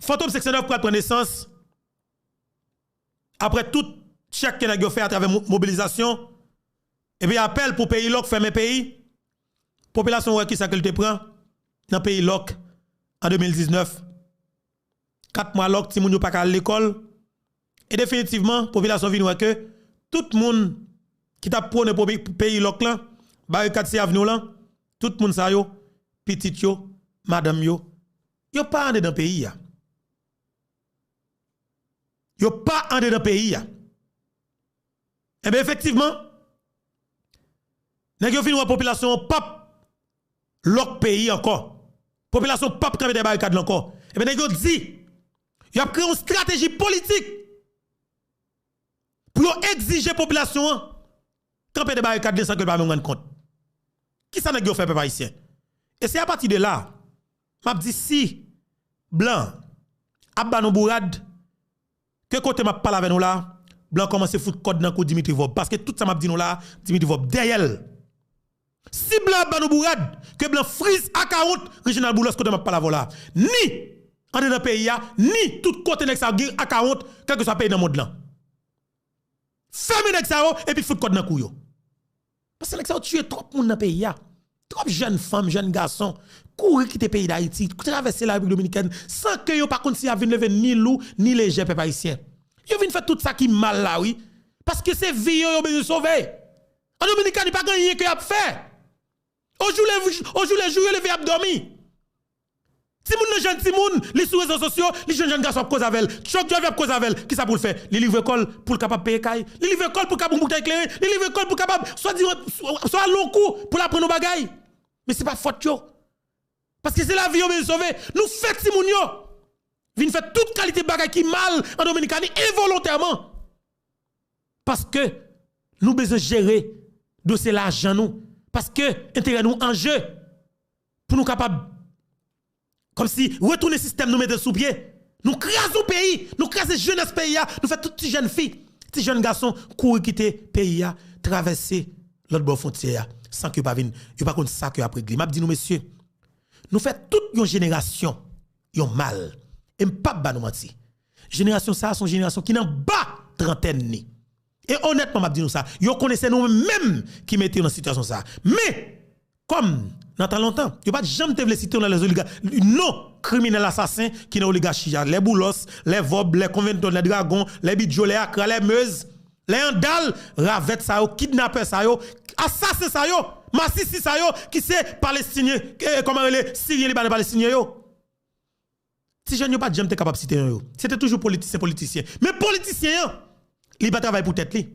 Fantom senk san nèf pral pran nesans, apre tout tchèk ke nèg yo fè atravè mo-, mobilizasyon, epi apèl pou peyi lòk, fèmen peyi, popilasyon wè kisa ke l te pran nan peyi lòk an de mil diznèf. Kat mwa lòk, timoun yo pa ka al lekòl. E definitivman, popilasyon vin wè ke tout moun ki t ap pwone pou peyi lòk lan, barikad se avni w lan, tout moun sa yo, pitit yo, madanm yo, yo pa andedan peyi a. Yo pa andedan peyi a. Enben, efektivman, nèg yo vin wè popilasyon an p ap lòk peyi ankò. Popilasyon p ap kanpe dèyè barikad la ankò. Enben, nèg yo di, y ap kreye yon estrateji politik pou yo egzije popilasyon an kanpe dèyè barikad li san ke l pa menm rann kont. Kisa nèg yo fè, pèp ayisyen? E se apati de la, m ap di, si blan ap ba nou bourad, ke kote m ap pale avè nou la, blan kòmanse fout kòd nan kou Dimitri Vorbe. Paske tout sa m ap di nou la, Dimitri Vorbe dèyè l. Si blan ap ba nou bourad, ke blan friz akawont Reginald Boulos kote m ap pale avè w la. Ni andedan peyi a, ni tout kote nèg sa yo gen akawont, kèlkeswa peyi nan mond lan. Fèmen nèg sa yo, epi fout kòd nan kou yo. Paske nèg sa yo tiye twòp moun nan peyi a. Twòp jèn fanm, jèn gason, kouri kite peyi Dayiti, travèse la Repiblik Dominikèn, san ke yo pa konn si y ap vin leve ni lou, ni lejè, pèp ayisyen. Yo vin fè tout sa ki mal la, wi. Paske se vi yo, yo bezwen sove. An Dominikani, pa gen anyen ke y ap fè. Au jour le, au jour le jour, yo leve, y ap dòmi. Timoun nan jèn timoun, li sou rezo sosyo, li jwenn jèn gason ap koze avè l. Chuck Joy ap koze avè l. Kisa pou l fè? Li livre kò l pou l kapab peye kay. Li livre kò l pou l kapab yon boutèy kleren. Li livre kò l pou l kapab swa di, swa, swa al nan yon kou pou l aprann yon bagay. Men se pa fòt yo. Paske se lavi yo bezwen sove. Nou fè timoun yo vin fè tout kalite bagay ki mal an Dominikani envolontèman. Paske nou bezwen jere dosye lajan nou. Paske enterè nou an je. Pou nou kapab kòmsi retounen sistèm nou mete sou pye. Nou kraze yon peyi, nou kraze jenès peyi a, nou fè tout ti jèn fi, ti jèn gason kouri kite peyi a, travèse lòt bò fwontyè a, san ke yo pa vin, yo pa konn sa ke y ap regle. M ap di nou, mesye, nou fè tout yon jenerasyon yon mal. E m p ap ba nou manti. Jenerasyon sa a se yon jenerasyon ki nan ba trantèn ni. E onètman, m ap di nou sa, yo konnen se nou menm ki mete yo nan sitiyasyon sa a. Men, kòm nan tan lontan, yo pa t janm te vle site youn nan lè oliga, non kriminèl asasen ki nan oligachi a, lè Boulos, lè Vòb, lè Konventon, lè Dragon, lè Bidjo, lè Akra, lè Mez, lè Andal, ravèt sa yo, kidnapè sa yo, asasen sa yo, masisi sa yo, ki se Palestinyen, eh, kòman rele, Siryen, Libanè, Palestinyen yo. Ti jèn yo pa t janm te kapab site non yo. Se te toujou politisyen, politisyen. Men politisyen an, li pa travay pou tèt li.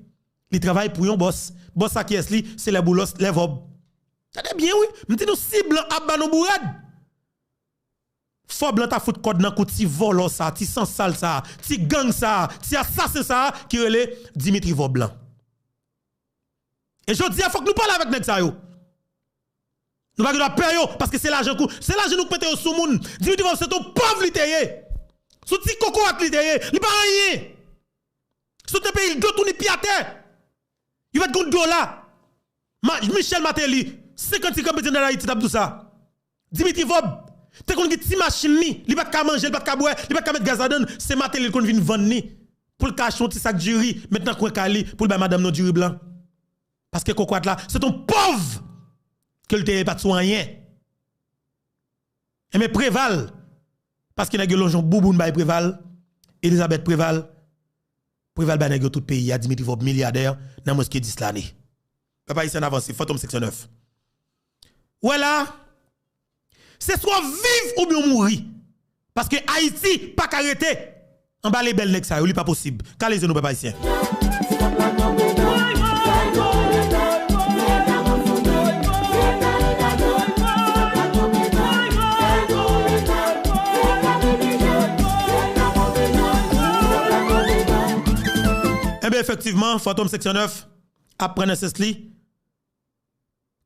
Li travay pou yon bòs. Bòs sa kiyès li? Se lè Boulos, lè Vòb. Tande byen wi. M di nou si blan ap ba nou bourad, fò blan ta fout kòd nan kou ti vòlò sa, ti sansal sa, ti gang sa, ti asasen sa ki rele Dimitri Vòb lan. E jodi a, fòk nou pale avèk nèg sa yo. Nou pa gen dwa pè yo, paske se lajan kou, se lajan nou k mete yo sou moun. Dimitri Vòb se t on pòv li te ye. Se on ti kokorat li te ye. Li pa anyen. Si w te peye l do tou ni pye atè, yo pa t gen yon dola. Ma, Michel Martelly, senkant ti kanpe ti nan Ayiti, t ap di w sa. Dimitri Vòb te konn gen ti machin li, li pa t ka manje, li pa t ka bwè, li pa t ka met gaz ladan l, se Martelly l konn vin vann li. Pou l ka achte yon ti sak diri, met nan kwen kay li, pou l bay madanm nan diri blan. Paske kokorat la, se t on pòv ke l te ye, pa t sou anyen. Enben Preval, paske nèg yo lonje yon bouboun bay Preval, Elizabeth Preval, Preval bay nèg yo tout peyi a, Dimitri Vòb milyadè nan mwens ke dis lane. Pèp ayisyen, n avanse, Fantom seksyon nèf. Ou wè la, se swa w viv oubyen w mouri. Paske Ayiti pa ka rete anba lebèl nèg sa yo, li pa posib. Kale je nou, pèp ayisyen. Enben, efektivman, Fantom seksyon nèf ap pran nesans li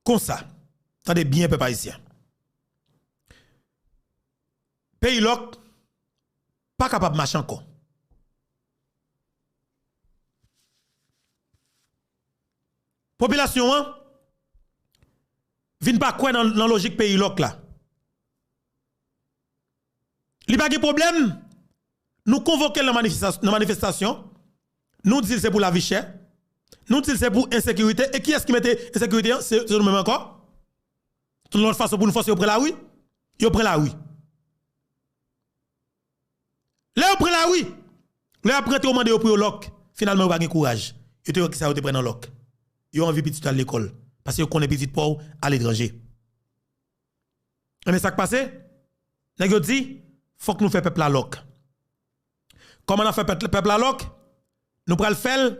konsa. Tande byen, pèp ayisyen. Peyi lòk pa kapab mache ankò. Popilasyon an vin pa kwè nan, nan lojik peyi lòk la. Li pa gen pwoblèm, nou konvoke l nan manifestas-, nan manifestasyon, nou di l se pou lavi chè, nou di l se pou ensekirite, e kiyès ki mete ensekirite an? Se, se nou menm ankò. Yon lòt fason pou nou fòse yo pran lari, yo pran lari. Lè yo pran lari, lè y ap rantre, yo mande yo pou yo lòk, finalman yo pa gen kouraj. Yo te wè kisa yo te pran nan lòk. Yo anvi pitit yo al lekòl, paske yo konnen pitit pa w aletranje. Enben sa k pase? Nèg yo di, fòk nou fè pèp la lòk. Kòman n ap fè pèp, pèp la lòk? Nou pral fè l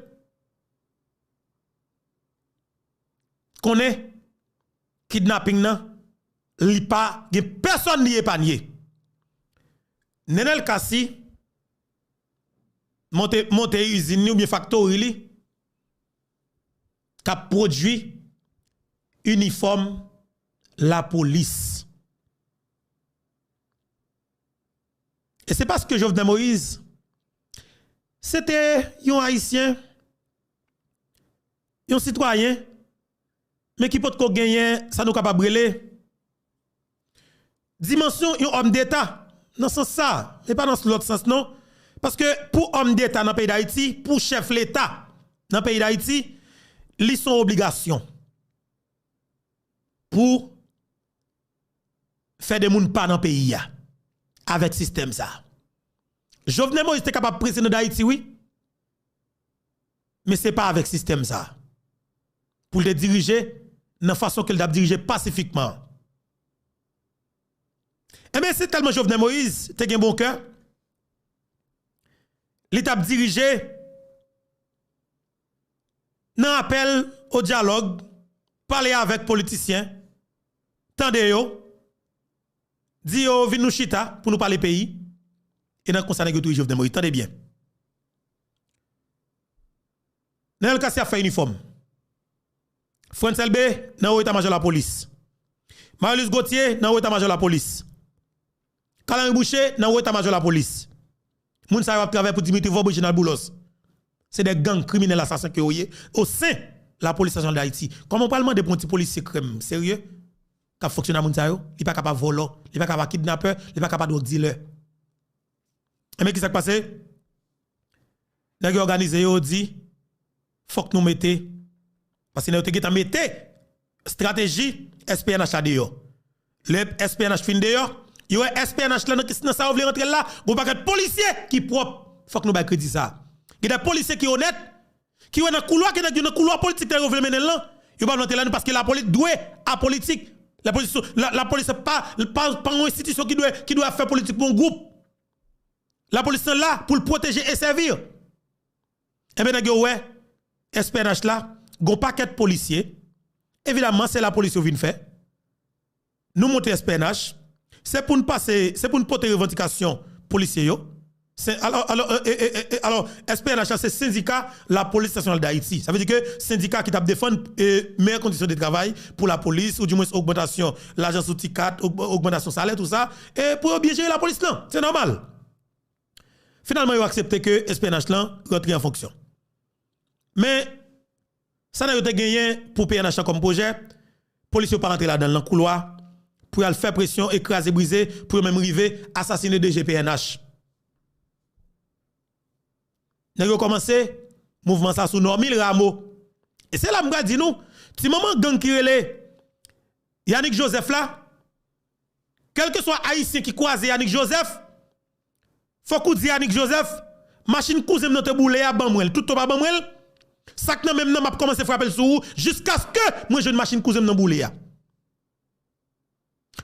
konnen kidnaping nan, li pa gen pèsòn li epanye. Nenel Cassy monte, monte izin li oubyen faktori li k ap pwodui inifòm lapolis. E se paske Jovenel Moïse, se te yon Ayisyen, yon sitwayen, men ki potko genyen sa nou kapab rele dimansyon yon òm deta, nan sans sa, men pa nan lòt sans non. Paske pou òm deta nan peyi Dayiti, pou chèf leta nan peyi Dayiti, li se yon obligasyon pou fè de moun pa nan peyi a avèk sistèm sa. Jovenel Moïse te kapab prezidan Dayiti, wi. Men se pa avèk sistèm sa. Pou l te dirije nan fason ke l t ap dirije pasifikman. Enben, se tèlman Jovenel Moïse te gen bon kè, li t ap dirije nan apèl o dyalòg, pale avèk politisyen, tande yo, di yo vin nou chita pou nou pale peyi. E nan konsa nèg yo touye Jovenel Moïse. Tande byen. Nènèl Cassy ap fè inifòm. Frantz Elbé nan wo eta majò lapolis. Marius Gauthier nan wo eta majò lapolis. Carl Henry Boucher nan wo eta majò lapolis. Moun sa yo ap travay pou Dimitri Vorbe, Reginald Boulos. Se de gang kriminèl asasen ke yo ye o sen lapolis nasyonal d Ayiti. Kòman w pral mande pou yon ti polisye krèm serye k ap fonksyone a moun sa yo? Li pa ka pa vòlò, li pa ka pa kidnapè, li pa ka pa dwòg dilè. Enben, ki sa k pase? Nèg yo òganize yo, yo di, fòk nou mete, paske nèg yo te gentan mete estrateji S P N H la deyò. Lè S P N H fin deyò, yo wè S P N H la nan, nan sa yo vle rantre l la, gon pakèt polisye ki pwòp. Fòk nou bay kredi sa. Gen de polisye ki onèt, ki wè nan koulwa ke nèg yo, nan koulwa politik nèg yo vle mennen l lan, yo pa vle antre ladan paske lapolis dwe apolitik. Lapolis, la, lapolis pa, pa, pa yon enstitisyon ki dwe, ki dwe ap fè politik pou yon gwoup. Lapolis lan la pou l pwoteje e sèvi. Enben, nèg yo wè S P N H la, gon pakèt polisye. Evidamman, se lapolis yo vin fè. Nou monte S P N H, se pou n pase, se pou n pote revandikasyon polisye yo. Se, alò, alò, e, e, e, e, alò, S P N H la se Sendika Lapolis Nasyonal d Ayiti. Sa vle di ke sendika ki t ap defann, e, meyè kondisyon de travay pou lapolis, ou dimwens ogmantasyon lajan sou ti kat, og-, ogmantasyon salè, tou sa, e pou yo byen jere lapolis lan. Se nòmal. Finalman, yo aksepte ke S P N H lan rantre an fonksyon. Men, sa nèg yo te genyen pou P N H la kòm pwojè, polis yo pa rantre ladan l nan koulwa pou y al fè presyon e kraze brize pou yo menm rive asasine D G P N H. Nèg yo kòmanse mouvman sa sou Normil Rameau. E se la m pral di nou, ti manman gang ki rele Yanick Joseph la, kèlkeswa Ayisyen ki kwaze Yanick Joseph, fòk ou di Yanick Joseph, machin kouzen m nan te boule a, ban mwen l. Tout tan w pa ban mwen l, sa k nan men m nan, m ap kòmanse frape l sou ou, jiskaske mwen jwenn machin kouzen m nan boule a.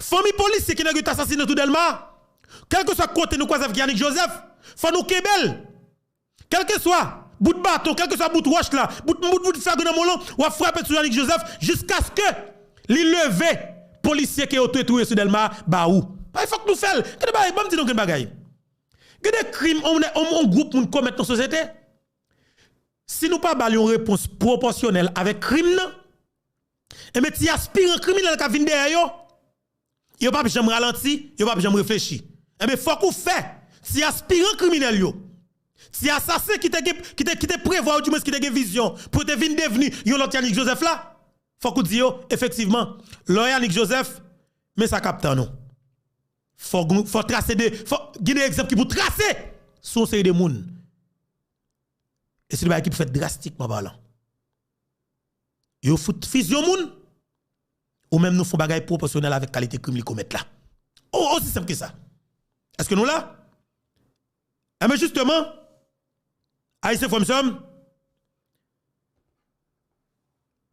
Fanmi polisye ke nèg yo t asasinen sou Dèlma, kèlkeswa kote nou kwaze avèk Yanick Joseph, fò nou kenbe l. Kèlkeswa bout baton, kèlkeswa bout wòch la, bout, bout, bout fè grenn anmò lan, w ap frape sou Yanick Joseph jiskaske li leve polisye ke yo te touye sou Dèlma ba ou. Bay, fòk nou fè l. Gade bagay, ban m di nou grenn bagay. Gen de krim on, on, on gwoup moun komèt nan sosyete. Si nou pa ba l yon repons pwopòsyonèl avèk krim nan, enben, ti aspiran kriminèl k ap vin dèyè yo, yo p ap janm ralanti, yo p ap janm reflechi. Enben, fòk ou fè ti aspiran kriminèl yo, ti asasen ki te gen, ki te, ki te prevwa, ou dimwens ki te gen vizyon pou yo te vin devni yon lòt Yanick Joseph la, fòk ou di yo, efektivman, lè w Yanick Joseph, men sa k ap tann ou. Fò, fò trase de, fò gen de egzanp ki pou trase sou yon seri de moun. E se de bagay ki pou fèt drastikman palan. Yo fout fizye yon moun, ou menm nou fè yon bagay pwopòsyonèl avèk kalite krim li komèt la. O, osi senp ke sa. Èske nou la? Enben, jisteman, Ayisyen, frè m, sè m,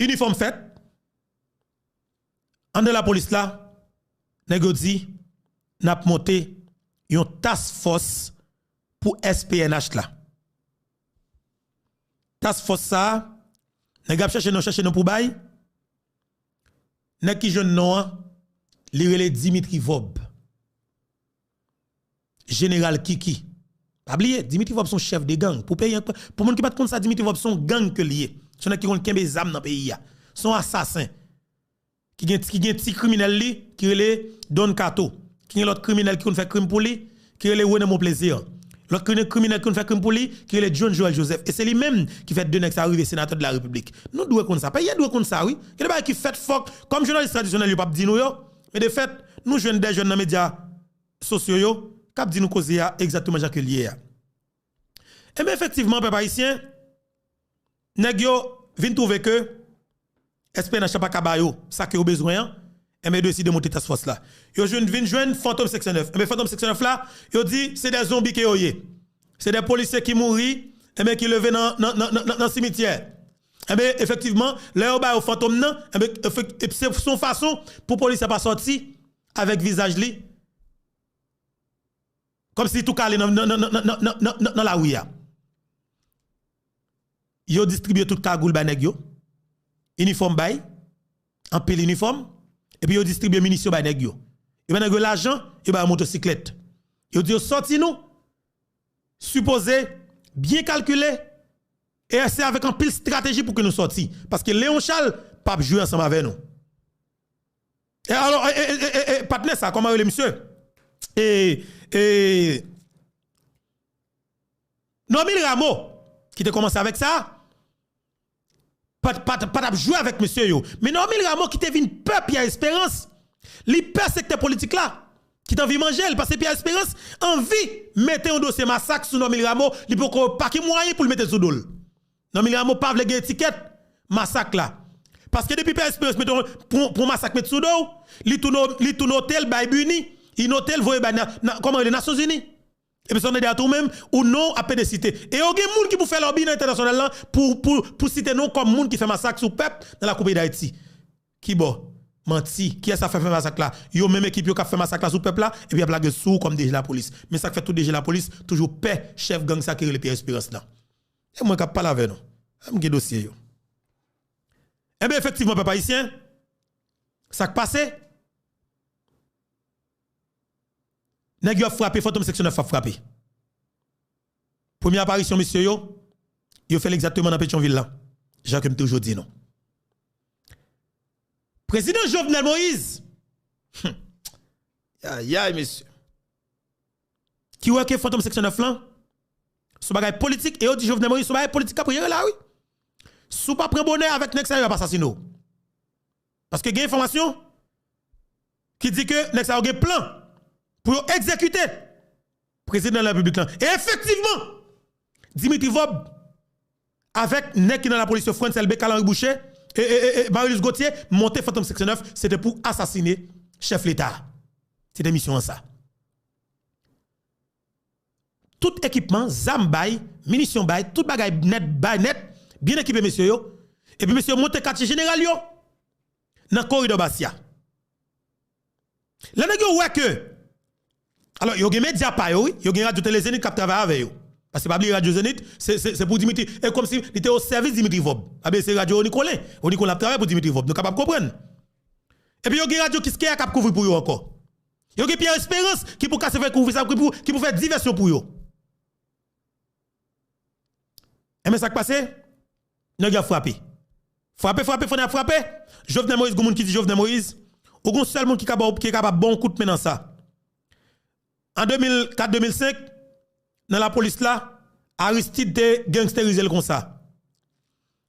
inifòm fèt, anndan lapolis la, nèg yo di, n ap monte yon task fòs pou S P N H la. Task fòs sa a, nèg ap chèche non, chèche non pou bay. Nèg ki jwenn non an, li rele Dimitri Vorbe. Jeneral Kiki. Pa bliye, Dimitri Vorbe se yon chèf de gang. Pou peyi an, pou moun ki pa t konn sa, Dimitri Vorbe se yon gang ke l ye. Se yon nèg ki konn kenbe zam nan peyi a. Se yon asasen. Ki gen, ki gen ti kriminèl li, ki rele Don Kato. Ki gen lòt kriminèl ki konn fè krim pou li, ki rele René Monplaisir. Lòt kri-, kriminèl ki konn fè krim pou li, ki rele John Joël Joseph. E se li menm ki fè de nèg sa rive senatè de la Repiblik. Nou dwe konn sa. Peyi a dwe konn sa, wi. Gen de bagay ki fèt fòk, kòm jounalis tradisyonèl yo p ap di nou yo, men de fèt, nou jwenn de jèn nan medya sosyo yo k ap di nou koze a egzakteman jan ke l ye a. Enben, efektivman, pèp ayisyen, nèg yo vin twouve ke S P N H la pa ka ba yo sa ke yo bezwen an, enben, yo deside monte task fòs la. Yo jwenn, vin jwenn Fantom senk san nèf. Enben, Fantom senk san nèf la, yo di se de zonbi ke yo ye. Se de polisye ki mouri, enben, ki leve nan, nan, nan, nan, nan, nan simityè. Enben, efektivman, lè yo ba yo Fantom nan, enben, efek-, se, se yon fason pou polisye a pa sòti avèk vizaj li kòmsi li tou kale nan, nan, nan lari a. Yo distribye tout kagoul bay nèg yo, inifòm bay, anpil inifòm, epi yo distribye minisyon bay nèg yo. Yo ba nèg yo lajan, yo ba yo motosiklèt. Yo di yo sòti nou, sipoze byen kalkile, e se avèk anpil estrateji pou ke nou sòti. Paske Léon Charles p ap jwe ansanm avè nou. E alò, e, e, e, e, e, patnè sa, kòman rele misye? E, e, Normil Rameau, ki te kòmanse avèk sa, pa t, pa t, pa t ap jwe avèk mesye yo. Men Normil Rameau ki te vin pè Pierre Espérance, li pè sektè politik la, ki t anvi manje l, paske Pierre Espérance anvi mete yon dosye masak sou Normil Rameau, li poko pa ki mwayen pou l mete l sou do l. Normil Rameau pa vle gen etikèt masak la. Paske depi Pierre Espérance mete yon, pran, pran masak met sou do w, li tou no-, li tou note l bay BINUH, li note l voye bay na, na, kòman rele, Nasyonzini. Epi sa w tande a tou menm, ou non ap pede site. E yo gen moun ki pou fè lòbi nan entènasyonal lan pou, pou, pou site non kòm moun ki fè masak sou pèp nan lakou peyi Dayiti. Kibò? Manti. Kiyès ap fè, fè masak la? Yo menm ekip yo k ap fè masak la sou pèp la, epi y ap lage l sou ou kòm DG lapolis. Men sa k fè tout DG lapolis toujou pè chèf gang sa ki rele Pierre Espérance lan. E mwen k ap pale avè nou. M gen dosye yo. Enben, efektivman, pèp ayisyen, sa k pase? Nèg yo ap frape, Fantom Seksyon nèf ap frape. Premye aparisyon mesye yo, yo fè l egzakteman nan Petyonvil la. Jan ke m toujou di nou. Prezidan Jovenel Moïse. Hum. Yayay, mesye. Ki wè ke Fantom Seksyon nèf lan, se yon bagay politik, e yo di Jovenel Moïse, se yon bagay politik k ap jere la, wi. Si w pa pran bonè avèk nèg sa yo, y ap asasine w. Paske gen enfòmasyon ki di ke nèg sa yo gen plan pou yo egzekite prezidan repiblik lan. E efektivman, Dimitri Vorbe avèk nèg ki nan lapolis yo, Frantz Elbé, Carl Henry Boucher, e, e, e, e Marius Gauthier, monte Fantom Seksyon nèf, se te pou asasine chèf Leta. Se te misyon an sa. Tout ekipman, zam bay, minisyon bay, tout bagay nèt bay nèt, byen ekipe mesye yo. Epi mesye yo monte katye jeneral yo nan koridò Bastia. Lè nèg yo wè ke, alò, yo gen medya pa yo, wi, yo gen radyo tele Zenith k ap travay avè yo. Paske pa bliye radyo Zenith, se, se, se pou Dimitri, e kòmsi li te o sèvis Dimitri Vorbe. Sa vle di se radyo Rony Colin. Rony Colin ap travay pou Dimitri Vorbe. Nou kapab konprann. Epi yo gen radyo Kiskeya k ap kouvri pou yo ankò. Yo gen Pierre Espérance ki pou kase fè kouvri sa, ki pou, ki pou fè divèsyon pou yo. Enben sa k pase? Nèg yo ap frape. Frape, frape, fò nèg ap frape. Jovenel Moïse, gon moun ki di Jovenel Moïse, ou gon sèl moun ki ka ba w, ki kapab ba w yon kout men nan sa. An de mil kat, de mil senk, nan lapolis la, Aristide te gangsterize l konsa.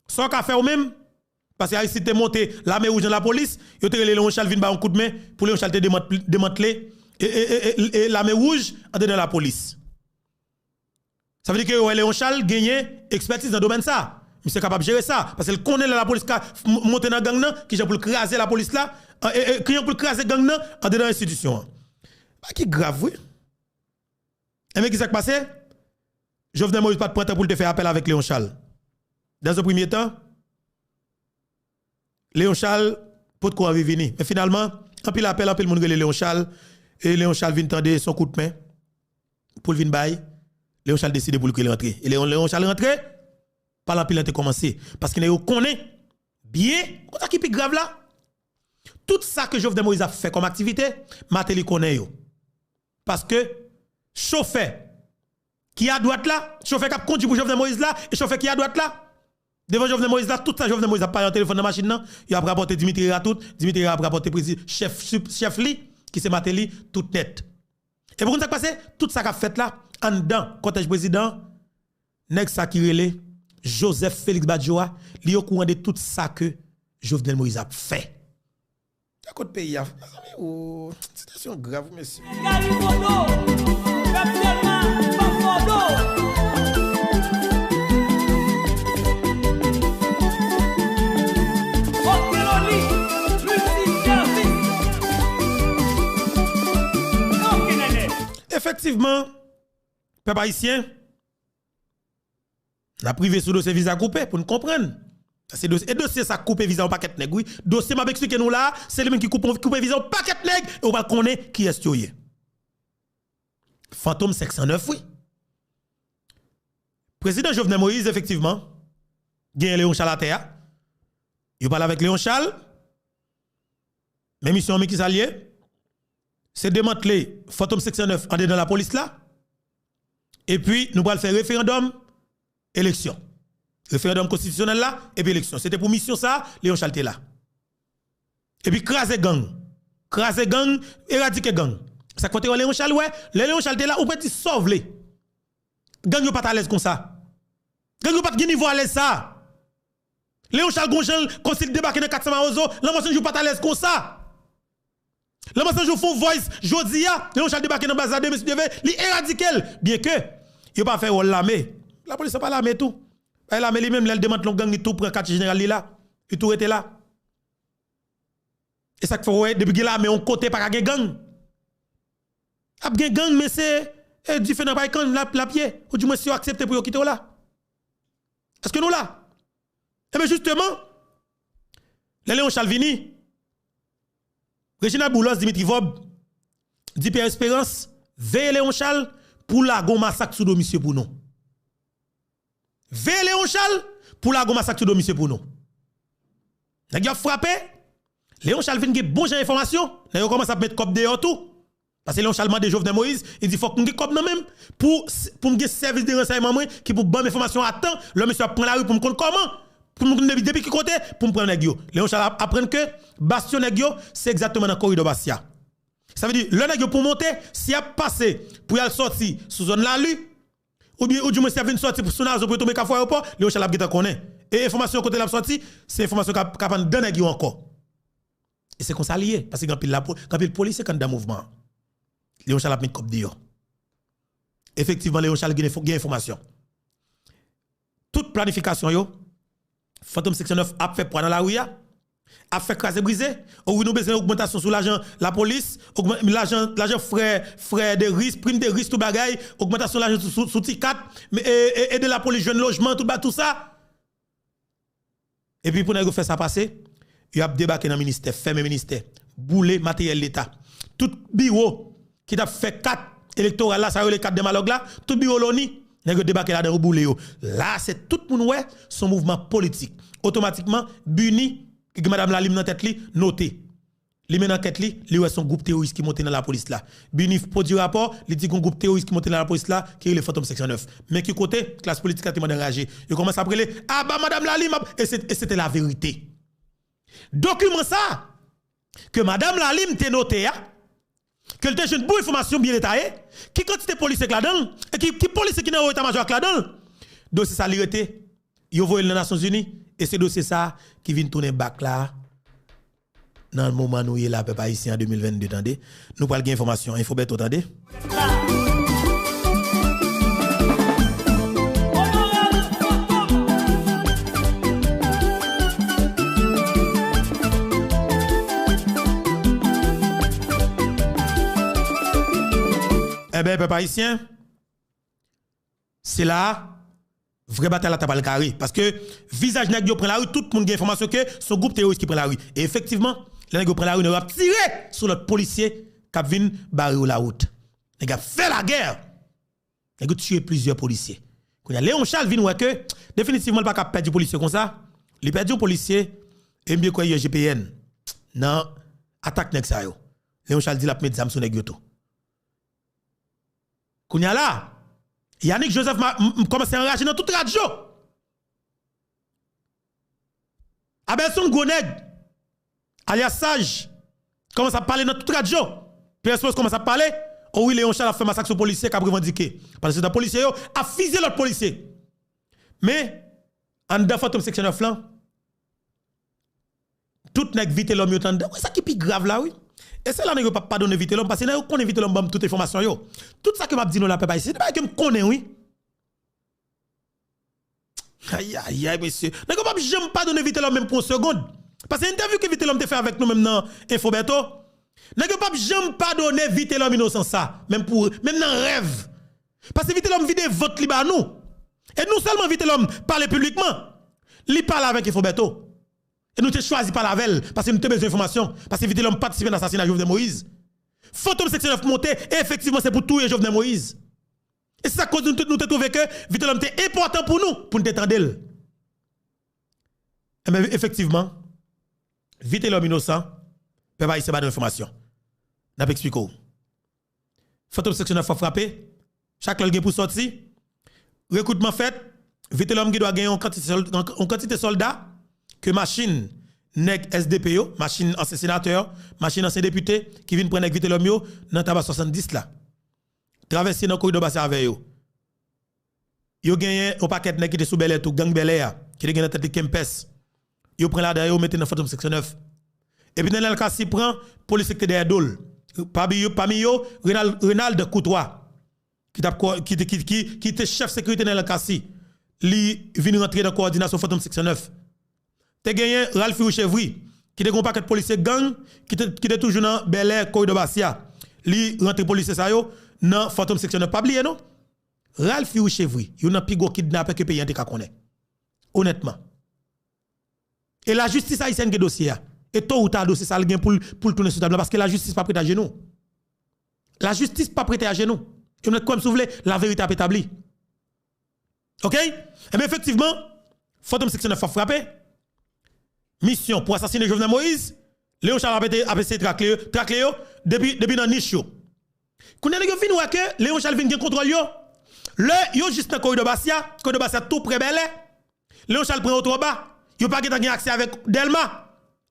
Sa w ka fè ou menm? Paske Aristide te monte lame wouj nan lapolis, yo te rele Léon Charles vin ba yon kout men pou Léon Charles te demant-, demantle e, e, e, e, e lame wouj andedan lapolis. Sa vle di ke yo wè Léon Charles genyen ekspètiz nan domèn sa. Misye kapab jere sa, paske l konnen lè lapolis ka m-, monte nan gang nan, kijan pou l kraze lapolis la, e, e, e, kijan pou l kraze gang nan andedan enstitisyon an. Bagay ki grav, wi. Enben, ki sa k pase? Jovenel Moïse pa t pran tan pou l te fè apèl avèk Léon Charles. Dans un premier temps, Léon Charles potko anvi vini. Men finalman, anpil apèl, anpil moun rele Léon Charles, e Léon Charles vin tande se yon kout men pou l vin bay. Léon Charles deside pou l ke l rantre. E Léon, Léon Charles rantre, pale anpil lan te kòmanse. Paske nèg yo konnen byen, konn sa ki pi grav la? Tout sa ke Jovenel Moïse ap fè kòm aktivite, Martelly konnen yo. Paske chofè ki adwat la, chofè k ap kondui pou Jovenel Moïse la, e chofè ki adwat la, devan Jovenel Moïse la, tout sa Jovenel Moïse ap pale nan telefòn nan machin nan, yo ap rapòte Dimitri Herard tout, Dimitri Herard ap rapòte prezi-, chèf, chèf li, ki se Martelly, tout nèt. Epi ou konn sa k pase? Tout sa k ap fèt la, anndan kòtèj prezidan an, nèg sa ki rele Joseph Félix Badio a, li okouran de tout sa ke Jovenel Moïse ap fè. Sa kot peyi a, mezanmi, o, sitiyasyon grav, mesye. Gary Fodo, pèp Dèlma, pèp Fodo. Okeloli, Lucie Gervais. Ok, nènè. Efektivman, pèp ayisyen, n ap rive sou dosye viza koupe pou n konprann. Se dosye, e dosye sa k koupe viza yon pakèt nèg, wi. Dosye m ap eksplike nou la a, se li menm ki koupe, koupe viza yon pakèt nèg, e ou pral konnen kiyès yo ye. Fantom senk san nèf, wi. Prezidan Jovenel Moïse, efektivman, genyen Léon Charles atè a. Yo pale avèk Léon Charles. Men misyon an, men kisa l ye? Se demantle Fantom senk san nèf andedan lapolis la. Epi, nou pral fè referandòm, eleksyon. Referandòm konstitisyonèl la, epi eleksyon. Se te pou misyon sa, Léon Charles te la. Epi kraze gang. Kraze gang, eradike gang. Sa k fè te wè Léon Charles, wè, lè Léon Charles te la, ou pè di sa w vle. Gang yo pa t alèz konsa. Gang yo pa t gen nivo alèz sa. Léon Charles gon jan l kòmsi l debake nan kat san Mawozo, Lanmò San Jou pa t alèz konsa. Lanmò San Jou fè yon voice jodi a, Léon Charles debake nan baz la demen si Dye vle, li eradike l. Byenke yo pa fè wòl lame. Lapolis se pa lame tou. Bay lame li menm, lè l demantle yon gang, li tou pran katye jeneral li la. Li tou rete la. E sa k fè w wè, depi gen lame yon kote, pa ka gen gang. Ap gen gang, men se, e, dife nan pay kann, l ap, l ap ye. Oudimwen si yo aksepte pou yo kite w la. Èske nou la? Ebyen, jisteman, lè Léon Charles vini, Reginald Boulos, Dimitri Vorbe, di Pierre Espérance, veye Léon Charles pou lage yon masak sou do misye pou nou. Veye Léon Charles pou lage yon masak sou do misye pou nou. Nèg yo ap frape, Léon Charles vin gen bon jan enfòmasyon, nèg yo kòmanse ap met kòb deyò tou. Paske Léon Charles mande Jovenel Moïse, li di fòk m gen kòb nan men m pou, pou m gen sèvis de ransèyman mwen ki pou ban m enfòmasyon a tan, lè misye ap pran lari pou m konn kòman, pou m konn depi, depi ki kote, pou m pran nèg yo. Léon Charles ap-, aprann ke bastyon nèg yo, se egzakteman nan koridò Bastia. Sa vle di, lè nèg yo pou monte, si y ap pase pou y al sòti sou zòn Lali, oubyen, oudimwen si y ap vin sòti sou Nazo pou yo tonbe Kafou Ayewopò, Léon Charles ap gentan konnen. E enfòmasyon kote l ap sòti, se enfòmasyon k ap, k ap anndan nèg yo ankò. E se konsa li ye, paske gen anpil lapo-, gen anpil polisye k anndan mouvman an. Léon Charles ap met kòb deyò. Efektivman, Léon Charles gen enfo-, gen enfòmasyon. Tout planifikasyon yo, Fantom senk san nèf ap fè pwa nan lari a, ap fè kraze brize. O wi, nou bezwen ogmantasyon sou lajan lapolis, ogman-, lajan, lajan frè, frè de risk, prim de risk, tout bagay, ogmantasyon lajan sou, sou, sou ti kat, men, e, e, ede lapolis jwenn lojman, tout ba-, tout sa. Epi pou nèg yo fè sa pase, yo ap debake nan ministè, fèmen ministè, boule materyèl leta. Tout biwo ki t ap fè kat elektoral la, sa yo rele kat de malòg la, tout biwo loni, nèg yo debake ladan yo, boule yo. La, se tout moun wè, se yon mouvman politik. Otomatikman, BINUH, ki gen madanm Lalim nan tèt li, note. Li mennen ankèt li, li wè se yon gwoup teworis ki monte nan lapolis la. BINUH pwodui rapò, li di gen yon gwoup teworis ki monte nan lapolis la, ki rele Fantom senk san nèf. Men ki kote, klas politik la te mande anraje. Yo kòmanse ap rele, aba madanm Lalim, ab-, e se, e se te laverite. Dokiman sa, ke madanm Lalim te note a, ke l te jwenn bon enfòmasyon byen detaye, ki kantite polisye k ladan l, e ki, ki polisye ki nan wo eta majò a k ladan l, dosye sa li rete, yo voye l nan Nasyonzini, e se dosye sa ki vin tounen bak la, nan moman nou ye la, pèp ayisyen, an de mil vennde, tande. Nou pral gen enfòmasyon, Info Bertho, tande. Enben, pèp ayisyen, se la a vrè batay la ta pral kare. Paske vizaj nèg yo pran lari, tout moun gen enfòmasyon ke se yon gwoup teworis ki pran lari. E efektivman, lè nèg yo pran lari, nèg yo ap tire sou lòt polisye k ap vin bare yo lawout. Nèg yo ap fè lagè. Nèg yo tiye plizyè polisye. Kounye a, Léon Charles vin wè ke definitivman li pa ka pèdi polisye konsa. Li pèdi yon polisye, e m byen kwè I G P N, nan atak nèg sa yo. Léon Charles di l ap met zam sou nèg yo tou. Kounye a la, Yanick Joseph ma-, m-, m-, kòmanse anraje nan tout radyo. Abelson Gwo Nèg, alyas Saj, kòmanse ap pale nan tout radyo. Pierre Espérance kòmanse ap pale. O wi, Léon Charles ap fè masak sou polisye k ap revandike. Pandan se tan polisye yo ap fizye lòt polisye. Men, anndan Fantom senk san nèf lan, tout nèg Vitelhomme yo t anndan. Wi, sa ki pi grav la, wi. E se la nèg yo p ap padone Vitelhomme, paske nèg yo konnen Vitelhomme ban m tout enfòmasyon yo. Tout sa ke m ap di nou la, pèp ayisyen, se de bagay ke m konnen, wi. Ayayay, mesye. Nèg yo p ap janm padone Vitelhomme menm pou yon segonn. Paske entèvyou ke Vitelhomme te fè avèk nou menm nan Info Bertho, nèg yo p ap janm padone Vitelhomme inosan sa, menm pou, menm nan rèv. Paske Vitelhomme vide vant li ba nou. E non sèlman Vitelhomme pale piblikman, li pale avèk Info Bertho. E nou te chwazi pale avè l, paske nou te bezwen enfòmasyon, paske Vitelhomme patisipe nan asasina Jovenel Moïse. Fantom senk san nèf monte, e efektivman se pou touye Jovenel Moïse. E se sa k koz nou te, nou te twouve ke Vitelhomme te enpòtan pou nou, pou n te tande l. Enben, efektivman, Vitelhomme inosan, pèp ayisyen ba nou enfòmasyon. N ap eksplike w. Fantom Seksyon nèf ap frape. Chak lè l gen pou sòti, rekritman fèt, Vitelhomme gen dwa gen yon kantite sòl-, yon kantite sòlda ke machin nèg S D P yo, machin ansyen senatè, machin ansyen depite ki vin pran nèg Vitelhomme yo nan Taba swasanndis la. Travèse nan koridò Basya avè yo. Yo genyen yon pakèt nèg ki te sou Bèlè tou, gang Bèlè a, ki te gen nan tèt li Kempès. Yo pran ladan yo, mete nan Fantom Seksyon nèf. Epi Nenel Cassy pran polis ki te dèyè do l. Pami yo, pami yo, Renald, Renald Courtois, ki t ap ko-, ki te, ki, ki, ki te chèf sekirite Nenel Cassy. Li vin rantre nan kowòdinasyon Fantom Seksyon nèf. Te genyen Ralph Louis Chevry, ki te gen yon pakèt polisye gang, ki te, ki te toujou nan Bèlè, koridò Basya. Li rantre polisye sa yo nan Fantom Seksyon nèf. Pa bliye non. Ralph Louis Chevry, youn nan pi gwo kidnapè ke peyi an te ka konnen. Onètman. E lajistis ayisyèn gen dosye a. E to ou ta dosye sa l gen pou l, pou l tounen sou tab la, paske lajistis p ap rete ajenou. Lajistis p ap rete ajenou. E mwen kwè m si w vle, laverite ap etabli. Oke? Ebyen, efektivman, Fantom Seksyon nèf ap frape. Misyon pou asasinen Jovenel Moïse. Léon Charles ap ete-, ap eseye trakle, trakle yo depi, depi nan nich yo. Kounye a nèg yo vin wè ke Léon Charles vin gen kontwòl yo. Lè yo jis nan koridò Basya, koridò Basya tou prè Bèlè. Léon Charles pran yo twò ba. Yo pa gentan gen aksè avèk Dèlma.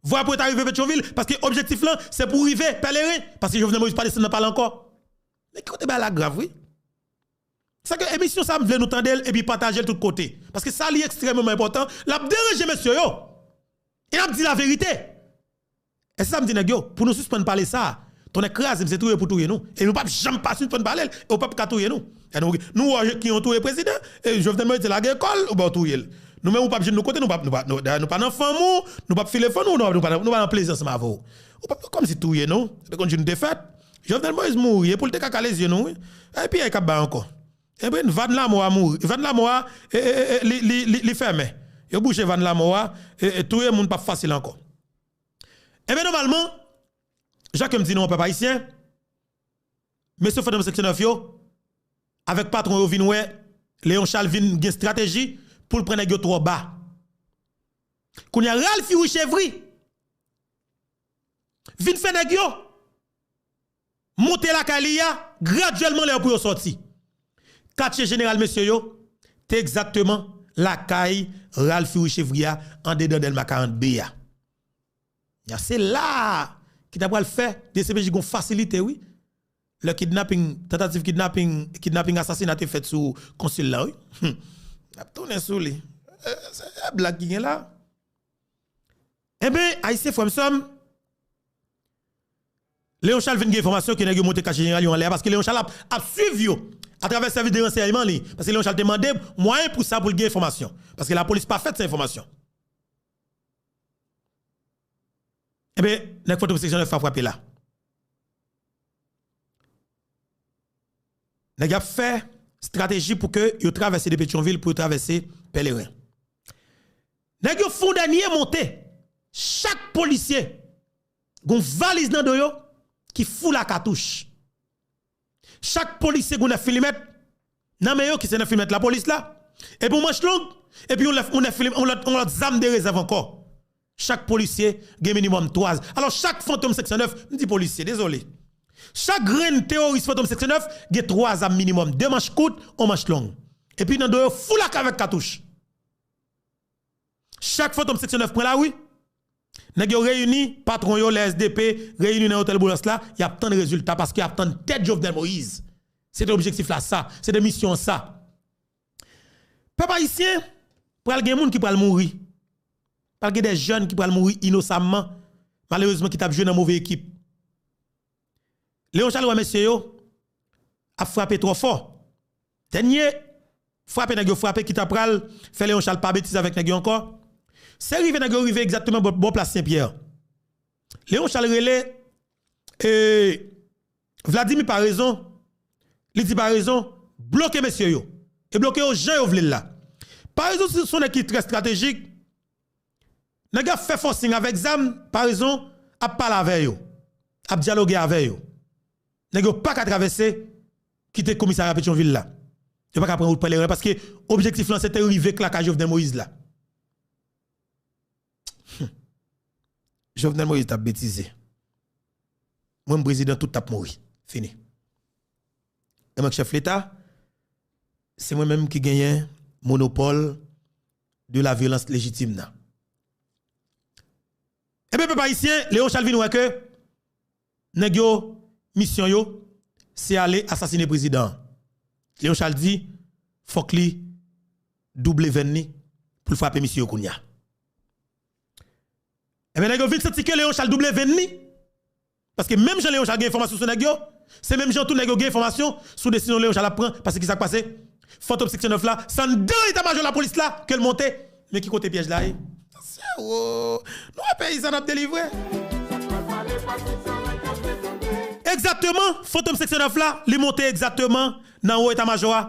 Vwa pou yo ta rive Petyonvil, paske objektif lan, se pou rive Pèleren, paske Jovenel Moïse pa desann nan palè ankò. Men ki kote bagay la grav, wi. Sa ke emisyon sa, m vle nou tande l epi pataje l tout kote. Paske sa li ekstrèmeman enpòtan, l ap deranje mesye yo. E n ap di laverite. E se sa m di nèg yo, pou nou sispann pale sa. Tonnè kraze m, se touye pou touye nou. E nou p ap janm pa sispann pale l, e w p ap ka touye nou. E nou, nou wè ki yon touye prezidan, e Jovenel Moïse te lage kò l, ou ba w touye l. Nou menm ou p ap jwenn nou kote, nou p ap, nou pa, nou, dayè nou pa nan fanm ou, nou p ap file fanm ou, nou, nou pa, nou pa nan plezi ansanm avè w. Ou p ap kòmsi touye nou, se te konn jou nou te fèt. Jovenel Moïse mouri, e pou l te ka kale zye nou, wi. E piyay k ap bay ankò. Ebyen, vàn lamò a mouri. Vàn lamò a, e, e, e, e, li, li, li, li fèmen. Yo bouche vàn lamò a, e, e, touye moun p ap fasil ankò. Ebyen, nòmalman, jan ke m di nou, pèp ayisyen, mesye Fantom Seksyon nèf yo, avèk patwon yo vin wè, Léon Charles vin gen estrateji pou l pran nèg yo twò ba. Kounye a, Ralph Louis Chevry vin fè nèg yo monte lakay li a, gradyèlman lè pou yo sòti. Katye jeneral mesye yo, te egzakteman lakay Ralph Louis Chevry a, andedan Dèlma karant B a. Ya, se la a ki ta pral fè D C P J gon fasilite, wi. Lè kidnaping, tantativ kidnaping, kidnaping asasina te fèt sou konsil la, wi. Hum. N ap tounen sou li. E, se, e blag ki gen la. Enben, ayisyen frè m sè m, Léon Charles vin gen enfòmasyon ke nèg yo monte katye jeneral yo anlè a, paske Léon Charles ap, ap swiv yo atravè sèvis de ransèyman li. Paske Léon Charles te mande mwayen pou sa, pou l gen enfòmasyon. Paske lapolis pa fèt san enfòmasyon. Enben, nèg Fantom Seksyon nèf ap frape la. Nèg ap fè estrateji pou ke yo travèse de Petyonvil, pou yo travèse Pèleren. Nèg yo fè yon dènye monte. Chak polisye gon valiz nan do yo ki foul a katouch. Chak polisye gon nèf milimèt nan men yo, ki se nèf milimèt lapolis la. Epi yon manch long, epi yon nèf, yon nèf milimèt, yon lòt, yon lòt zam de rezèv ankò. Chak polisye gen minimòm twa. Alò, chak Fantom Seksyon nèf, m di polisye, dezole. Chak grenn teworis Fantom Seksyon nèf gen twa zam minimòm, de manch kout, yon manch long. Epi nan do yo foul ak avèk katouch. Chak Fantom Seksyon nèf pran lari, nèg yo reyini, patwon yo, lè S D P, reyini nan otèl Boulans la, y ap tann rezilta paske y ap tann tèt Jovenel Moïse. Se te objektif la sa, se te misyon an sa. Pèp ayisyen, pral gen moun ki pral mouri. Pral gen de jèn ki pral mouri inosamman, malerezman ki t ap jwe nan move ekip. Léon Charles wè mesye yo ap frape twò fò. Dènye frape nèg yo frape ki ta pral fè Léon Charles pa betize avèk nèg yo ankò, se rive nèg yo rive egzakteman bò, bò plas Senpyè. Léon Charles rele, e, Vladimir Paraison, li di Paraison bloke mesye yo. E bloke yo jan yo vle l la. Paraison se, se yon nèg ki trè estratejik. Nèg yo ap fè forcing avèk zam, Paraison ap pale avè yo, ap dyaloge avè yo. Nèg yo pa ka travèse, kite komisarya Petyonvil la. Yo pa ka pran wout Pèleren paske objektif lan se te rive k lakay Jovenel Moïse la. Hum. Jovenel Moïse t ap betize. Mwen, m prezidan, tout t ap mouri. Fini. e mwen k chèf Leta, se mwen menm ki genyen monopòl de la vyolans lejitim nan. Ebyen, pèp ayisyen, Léon Charles vin wè ke nèg yo, misyon yo, se ale asasinen prezidan an. Léon Charles di, fòk li double venn li pou l frape misye yo kounye a. Ebyen, nèg yo vin santi ke Léon Charles double venn li. Paske menm jan Léon Charles gen enfòmasyon sou nèg yo, se menm jan tou nèg yo gen enfòmasyon sou desizyon Léon Charles ap pran. Paske ki sa k pase? Fantom seksyon nèf la, se anndan eta majò lapolis la ke l monte. Men ki kote pyèj la ye? Sa se wo. Nou wè peyi sa n ap delivre. Egzakteman, Fantom seksyon nèf la, li monte egzakteman nan wo eta majò a.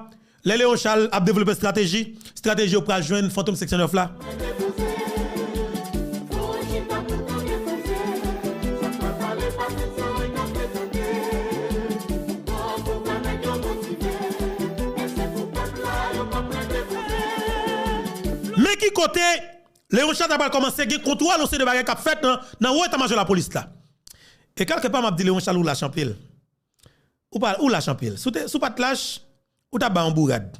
Lè Léon Charles ap devlope estrateji, estrateji yo pral jwenn Fantom seksyon nèf la. Men ki kote Léon Charles ta pral kòmanse gen kontwòl yon seri de bagay k ap fèt nan, nan wo eta majò lapolis la. E kèlke pa m ap di Léon Charles ou lach anpil. Ou pa, ou lach anpil. Si w te, si w pa t lach, ou t ap bay yon bourad.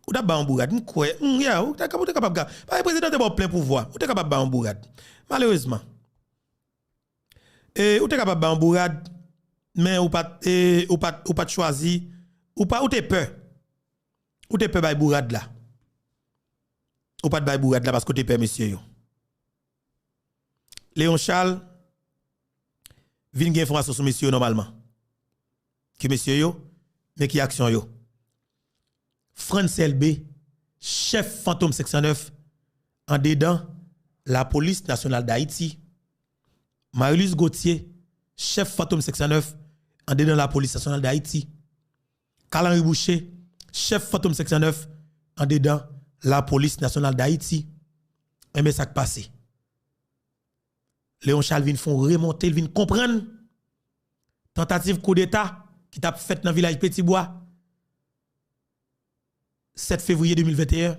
Ou t ap bay yon bourad. M kwè, m, yeah, ou te, ou te kapab ga-, pa prezidan te ba w plen pouvwa. Ou te kapab bay yon bourad. Malerezman. E, ou te kapab bay yon bourad, men ou pa t, e, ou pa t, ou pa t chwazi, ou pa, ou te pè. Ou te pè bay bourad la. Ou pa t bay bourad la paske w te pè mesye yo. Léon Charles vin gen enfòmasyon sou mesye yo nòmalman. Ki mesye yo, men ki aksyon yo. Frantz Elbé, chèf Fantom seksyon nèf, andedan Lapolis Nasyonal d Ayiti. Marie-Luce Gauthier, chèf Fantom seksyon nèf, andedan Lapolis Nasyonal d Ayiti. Carl Henry Boucher, chèf Fantom seksyon nèf, andedan Lapolis Nasyonal d Ayiti. Enben, sa k pase? Léon Charles vin fè yon remonte, l vin konprann tantativ koudeta ki t ap fèt nan vilaj Petibwa, sèt fevriye de mil venteyen.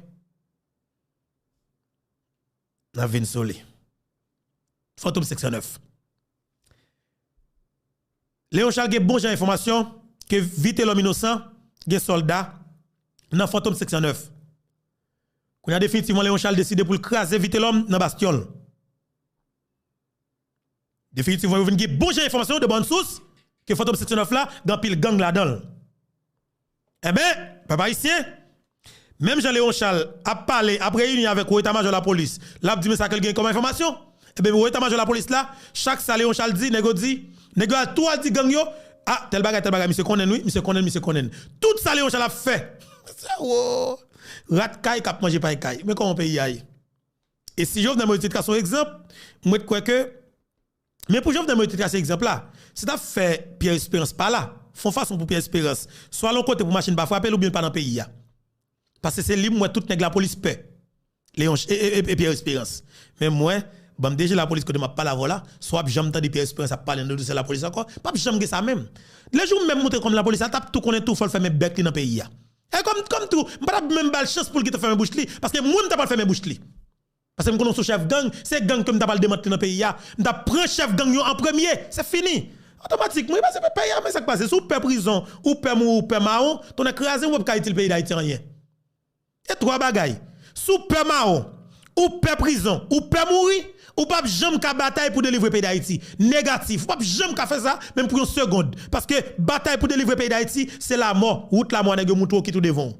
N ap vin sou li. Fantom seksyon nèf. Léon Charles gen bon jan enfòmasyon ke Vitelhomme Innocent gen sòlda nan Fantom seksyon nèf. Kounye a, definitivman, Léon Charles deside pou l kraze Vitelhomme nan Bastyòn. Definitivman, yo vin gen bon jan enfòmasyon de bòn sous ke Fantom seksyon nèf la gen anpil gang ladan l. Enben, pèp ayisyen, menm jan Léon Charles ap pale, ap reyini avèk wo eta majò lapolis, l ap di men sa ke l gen kòm enfòmasyon. Enben, wo eta majò lapolis la, chak sa Léon Charles di, nèg yo di, nèg yo al tou al di gang yo, a, tèl bagay, tèl bagay, misye konnen l, wi, misye konnen l, misye konnen l. Tout sa Léon Charles ap fè, se wo rat kay k ap manje pay kay. Men kòman peyi a ye? E si Jovenel Moïse te ka se yon egzanp, mwen t kwè ke, men pou Jovenel Moïse te ka se egzanp la, si t ap fè Pierre Espérance pa la, fè yon fason pou Pierre Espérance, swa l yon kote pou machin pa frape l oubyen l pa nan peyi a. Paske se li m wè tout nèg lapolis pè. Léon, e, e, e, e Pierre Espérance. Men mwen, ban m D G lapolis kote m ap pale avè w la, si w ap janm tande Pierre Espérance ap pale nan dosye lapolis ankò, p ap janm gen sa menm. Lejou m menm montre kòm lapolis la, t ap tou konnen tou fò l fèmen bèk li nan peyi a. E kòm, kòm tou, m pa t ap menm ba l chans pou l gentan fèmen bouch li, paske mwen m ta pral fèmen bouch li. Paske m konnen w se yon chèf gang, se gang ke m ta pral demantle nan peyi a. M ta pran chèf gang yo an premye. Se fini. Otomatikman, e pase peyi a, men sa k pase. Si w pè prizon, ou pè mouri, ou pè mawon, tonnè kraze w, ou p ap ka itil peyi Dayiti anyen. E twa bagay. Si w pè mawon, ou pè prizon, ou pè mouri, ou p ap janm ka batay pou delivre peyi Dayiti. Negatif. Ou p ap janm ka fè sa, menm pou yon segonn. Paske batay pou delivre peyi Dayiti, se lamò. Wout lamò a nèg yo moutre w kite w devan w.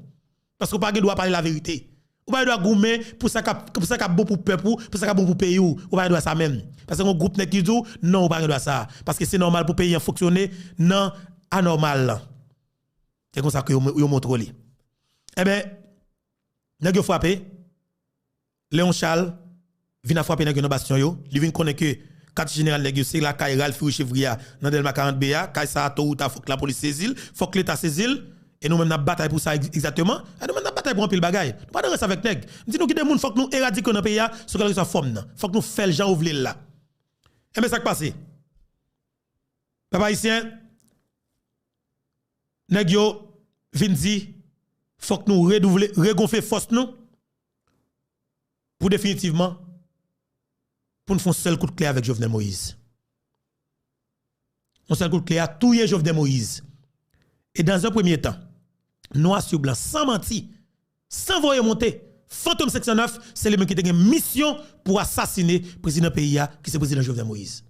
Paske w pa gen dwa pale laverite. Ou pa gen dwa goumen pou sa k ap, pou sa k ap bon pou pèp ou, pou sa k ap bon pou peyi w. Ou pa gen dwa sa menm. Paske gen yon gwoup nèg ki di w, non, ou pa gen dwa sa. Paske se nòmal pou peyi an fonksyone nan anòmal lan. Se konsa ke yo, yo montre w li. Enben, nèg yo frape, Léon Charles vin ap frape nèg yo nan Bastyon yo. Li vin konnen ke katye jeneral nèg yo se lakay Ralphy Richevry a nan Dèlma karant B a. Kay sa a, to ou ta, fòk lapolis sezi l, fòk Leta sezi l. E nou menm n ap batay pou sa egz-, egzakteman. E nou menm n ap batay pou anpil bagay. Nou pa nan rans avèk nèg. M di nou gen de moun fòk nou eradike yo nan peyi a sou kèlkeswa fòm nan. Fòk nou fè l jan yo vle l la. Enben sa k pase? Pèp ayisyen, nèg yo vin di, fòk nou redouvle, regonfle fòs nou pou definitivman, pou n fè yon sèl kout klè avèk Jovenel Moïse. Yon sèl kout klè a touye Jovenel Moïse. E dans un premier temps, nwa sou blan, san manti, san voye monte, Fantom senk san nèf, se li menm ki te gen misyon pou asasine prezidan peyi a, ki se prezidan Jovenel Moïse.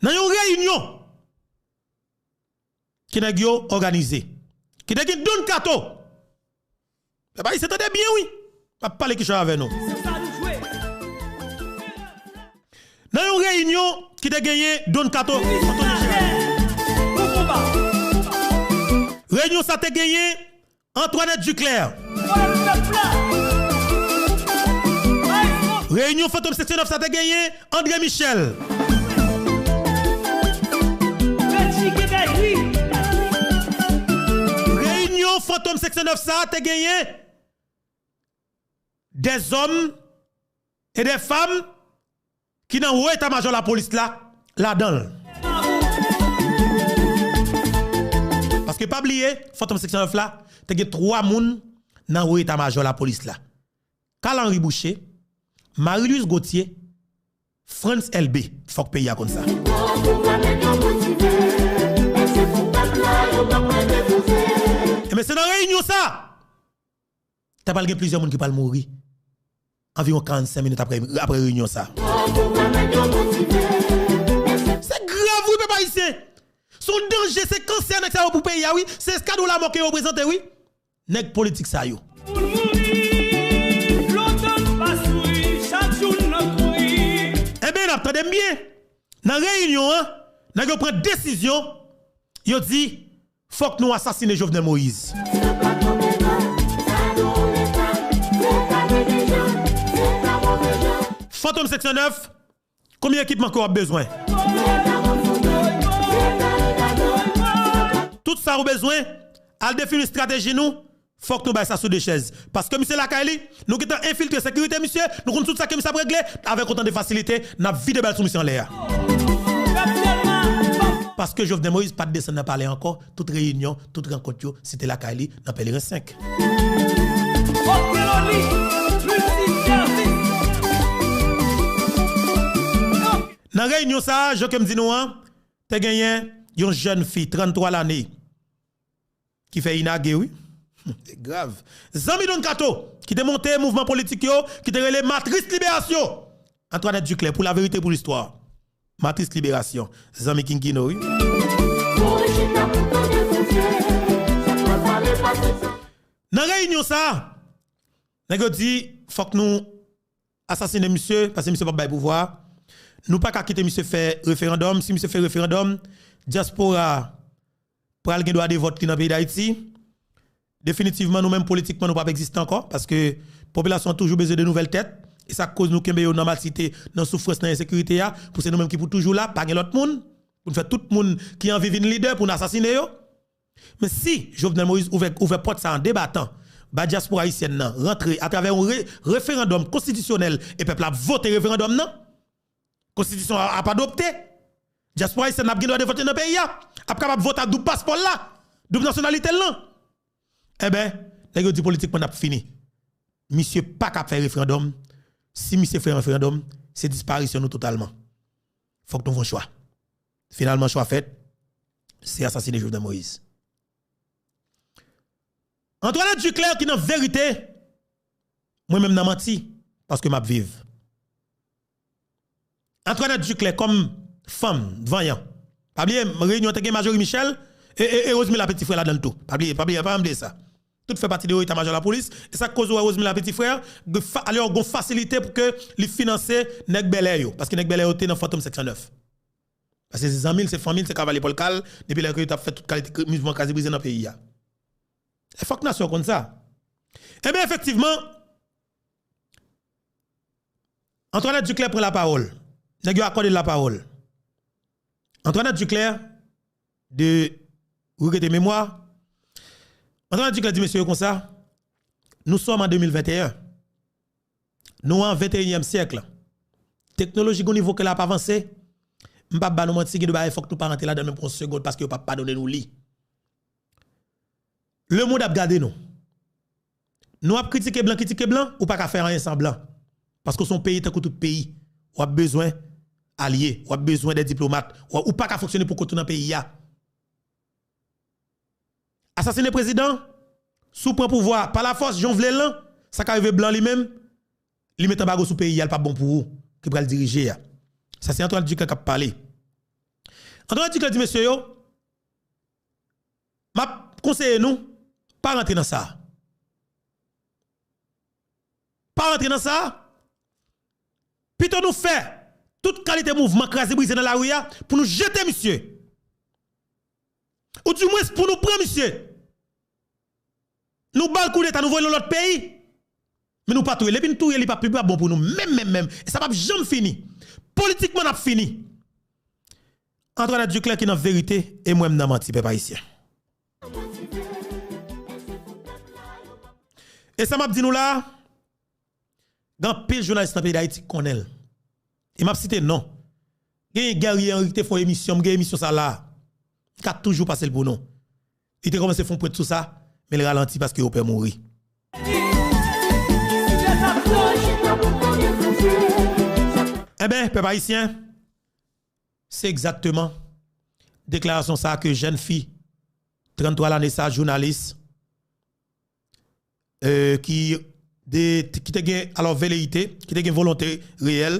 Nan yon reyinyon ke nèg yo òganize, ki te gen Don Kato. Pèp ayisyen, tande byen, wi. M ap pale kichòy avè nou. Nan yon reyinyon ki te genyen Don Kato, Anthony Gérard. Reyinyon sa te genyen Antoinette Duclair. Reyinyon Fantom senk san nèf sa te genyen André Michel. Reyinyon Fantom senk san nèf sa te genyen des hommes et des femmes ki nan wo eta majò lapolis la, ladan l. Paske pa bliye, Fantom senk san nèf la, te gen twa moun nan wo eta majò lapolis la. Carl Henry Boucher, Marie Louise Gauthier, Frantz Elbé. Fòk peyi a konn sa. Ebyen, se nan reyinyon sa, ta pral gen plizyè moun ki pral mouri anviwon karannsenk minit apre, apre reyinyon sa. Se grav, wi, pèp ayisyen. Se yon danje, se kansè nèg sa yo pou peyi a, wi. Se eskadwon lamò ke yo reprezante, wi. Nèg politik sa yo. Enben, n ap tande m byen. Nan reyinyon an, nèg yo pran desizyon, yo di, fòk nou asasine Jovenel Moïse. Fantom senk san nèf, konbyen ekipman ke w ap bezwen? Tout sa ou bezwen, al defini estrateji nou, fòk nou bay sa sou de chèz. Paske misye lakay li, nou gentan enfiltre sekirite misye, nou konn tout sa ke misye ap regle, avèk otan de fasilite, n ap vide bal sou misye anlè a. Paske Jovenel Moïse pa t desann nan palè ankò, tout reyinyon, tout rankont yo, se te lakay li, nan Pèleren senk. Nan reyinyon sa a, jan ke m di nou an, te genyen yon jèn fi, tranntwa lane, ki fè inage, wi. Se grav. Zanmi Don Kato, ki te monte mouvman politik yo, ki te rele Matris Liberasyon. Antoinette Duclair, pour la vérité, pour l'histoire. Matris Liberasyon. Zanmi King Kino, wi. Nan reyinyon sa a, nèg yo di, fòk nou asasine misye, paske misye p ap bay pouvwa a. Nou pa ka kite misye fè referandòm. Si misye fè referandòm, dyaspora pral gen dwa de vòt li nan peyi Dayiti. Definitivman, nou menm politikman, nou p ap egziste ankò, paske popilasyon an toujou bezwen de nouvèl tèt. E sa k koz nou kenbe yo nan malsite, nan soufrans, nan ensekirite a, pou se nou menm ki pou toujou la, pa gen lòt moun, pou n fè tout moun ki anvi vin lidè, pou n asasine yo. Men si Jovenel Moïse ouvè, ouvè pòt sa a an debatan, ba dyaspora ayisyèn nan rantre atravè yon re-, referandòm konstitisyonèl e pèp la ap vote referandòm nan, konstitisyon a ap adopte, dyaspora ayisyèn nan ap gen dwa de vote nan peyi a, ap kapab vote ak doub paspò l la, doub nasyonalite l lan. Enben, nèg yo di politikman n ap fini. Misye pa ka ap fè referandòm. Si misye fè referandòm, se disparisyon nou totalman. Fòk nou fè yon chwa. Finalman, chwa fèt, se asasine Jovenel Moïse. Antoinette Duclair ki nan verite, mwen menm nan manti, paske m ap viv. Antoinette Duclair kòm fanm vanyan. Pa bliye, reyinyon te gen Marjorie Michel e, e, e Rosemila Petit Frère ladan l tou. Pa bliye, pa bliye, pa bliye sa. Tout fè pati de eta majò lapolis. E sa k koz ou wè Rosemila Petit Frère, gen fa-, alè yon gon fasilite pou ke li finanse nèg bèlè yo. Paske nèg bèlè yo te nan Fantom senk san nèf. Paske se zanmi l, se fanmi l, se kavalye Pòlka l, depi lè ke yo t ap fè tout kalite kri-, mouvman kraze brize nan peyi a. E fòk nasyon konn sa. Enben, efektivman, Antoinette Duclair pran lapawòl. Nèg yo akòde l lapawòl. Antoinette Duclair, de regrete memwa, Antoinette Duclair di mesye yo konsa, nous sommes en deux mille vingt et un. Nou an venteyinyèm syèk. Teknoloji gon nivo ke l ap avanse. M p ap ba nou manti, gen de bagay fòk nou pa rantre ladan l menm pou yon segonn, paske yo p ap padone nou li. Lemonn ap gade nou. Nou ap kritike blan, kritike blan, ou pa ka fè anyen san blan. Paske w se yon peyi tankou tout peyi. W ap bezwen alye, w ap bezwen de diplomat. W, ou pa ka fonksyone pou kont ou nan peyi a. Asasinen prezidan, si w pran pouvwa pa lafòs, jan w vle l lan, sa ka rive blan li menm, li met anbago sou peyi a, l p ap bon pou ou, ki pral dirije a. Sa se Antoinette Duclair k ap pale. Antoinette Duclair di mesye yo, m ap konseye nou, pa rantre nan sa. Pa rantre nan sa. Pito nou fè tout kalite mouvman kraze brize nan lari a pou nou jete misye. Ou dimwens pou nou pran misye. Nou ba l koudeta, nou voye l yon lòt peyi. Men nou pa touye l. Epi n touye li, p ap, li p ap bon pou nou. Menm, menm, menm. E sa p ap janm fini. Politikman, n ap fini. Antoinette Duclair ki nan verite, e mwen m nan manti, pèp ayisyen. E sa m ap di nou la, gen anpil jounalis nan peyi Dayiti ki konnen l. E m ap site non. Genyen Guerrier Henry ki te fè yon emisyon, m gen emisyon sa la. M ka toujou pase l pou nou. Li te kòmanse fè yon pwent sou sa, men l ralanti paske yo pè mouri. Enben, pèp ayisyen, se egzakteman deklarasyon sa a ke jèn fi, tranntwa lane sa, jounalis, euh, ki, de, ki te gen, alò, veleite, ki te gen volonte reyèl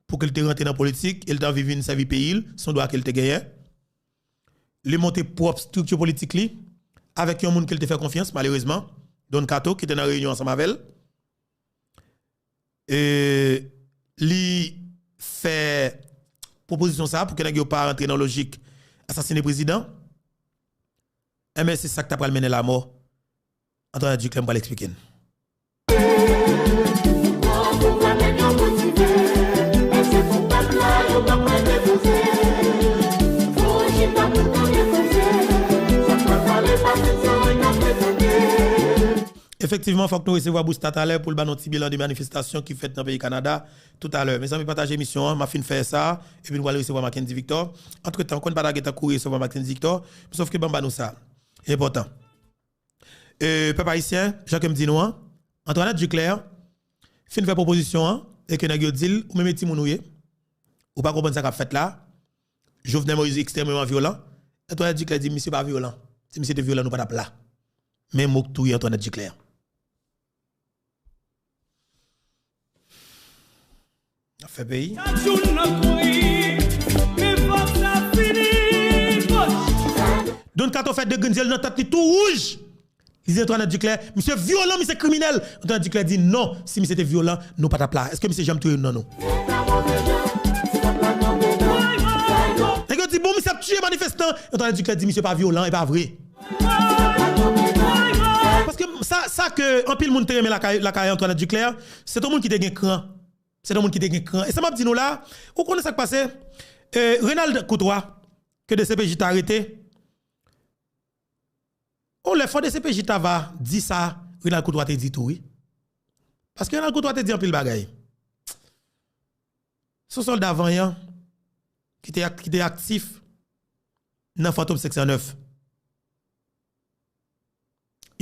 pou ke l te rantre nan politik, e l te anvi vin sèvi peyi l, se yon dwa ke l te genyen. Li monte pwòp estrikti politik li, avèk yon moun ke l te fè konfyans, malerezman, Don Kato, ki te nan reyinyon ansanm avè l. E li fè pwopozisyon sa a pou ke nèg yo pa rantre nan lojik asasinen prezidan. Enben, se sa k ta pral mennen lamò Antoinette Duclair, m pral eksplike n. Efektivman, fòk nou resevwa Busta talè pou l ba nou ti bilan de manifestasyon ki fèt nan peyi Kanada toutalè. Mezanmi, pataje emisyon an, m ap fin fè sa, epi nou pral resevwa Mackendy Victor. Antretan, konn pa ta gentan kouri resevwa Mackendy Victor, sòf ke ban m ba nou sa. Li enpòtan. E, pèp ayisyen, jan ke m di nou an, Antoinette Duclair fin fè pwopozisyon an, e ke nèg yo di l, ou menm e timoun ou ye, ou pa konprann sa k ap fèt la, Jovenel Moïse ekstrèmeman vyolan. Antoinette Duclair di misye pa vyolan. Si misye te vyolan, nou pa t ap la. Men mo k touye Antoinette Duclair. N ap fè peyi. Chak jou n ap kouri, men fòk sa fini. Don Kato fè degrenn je l nan tèt li tou wouj. Li di Antoinette Duclair, misye vyolan, misye kriminèl. Antoinette Duclair di non, si misye te vyolan, nou pa t ap la. Èske misye janm touye youn nan nou? Nèg yo di, bon, misye ap tiye manifestan. Antoinette Duclair di, misye pa vyolan, e pa vre. Paske sa, sa ke anpil moun te renmen lakay, lakay Antoinette Duclair, se te yon moun ki te gen kran. Se te yon moun ki te gen kran. E sa m ap di nou la, ou konnen sa k pase? E, Renald Courtois, ke D C P J ta arete, yon lè fò D C P J ta va di sa Renald Courtois te di tou, wi. Paske Renald Courtois te di anpil bagay. Se yon sòlda vanyan ki te ak-, ki te aktif nan Fantom senk san nèf.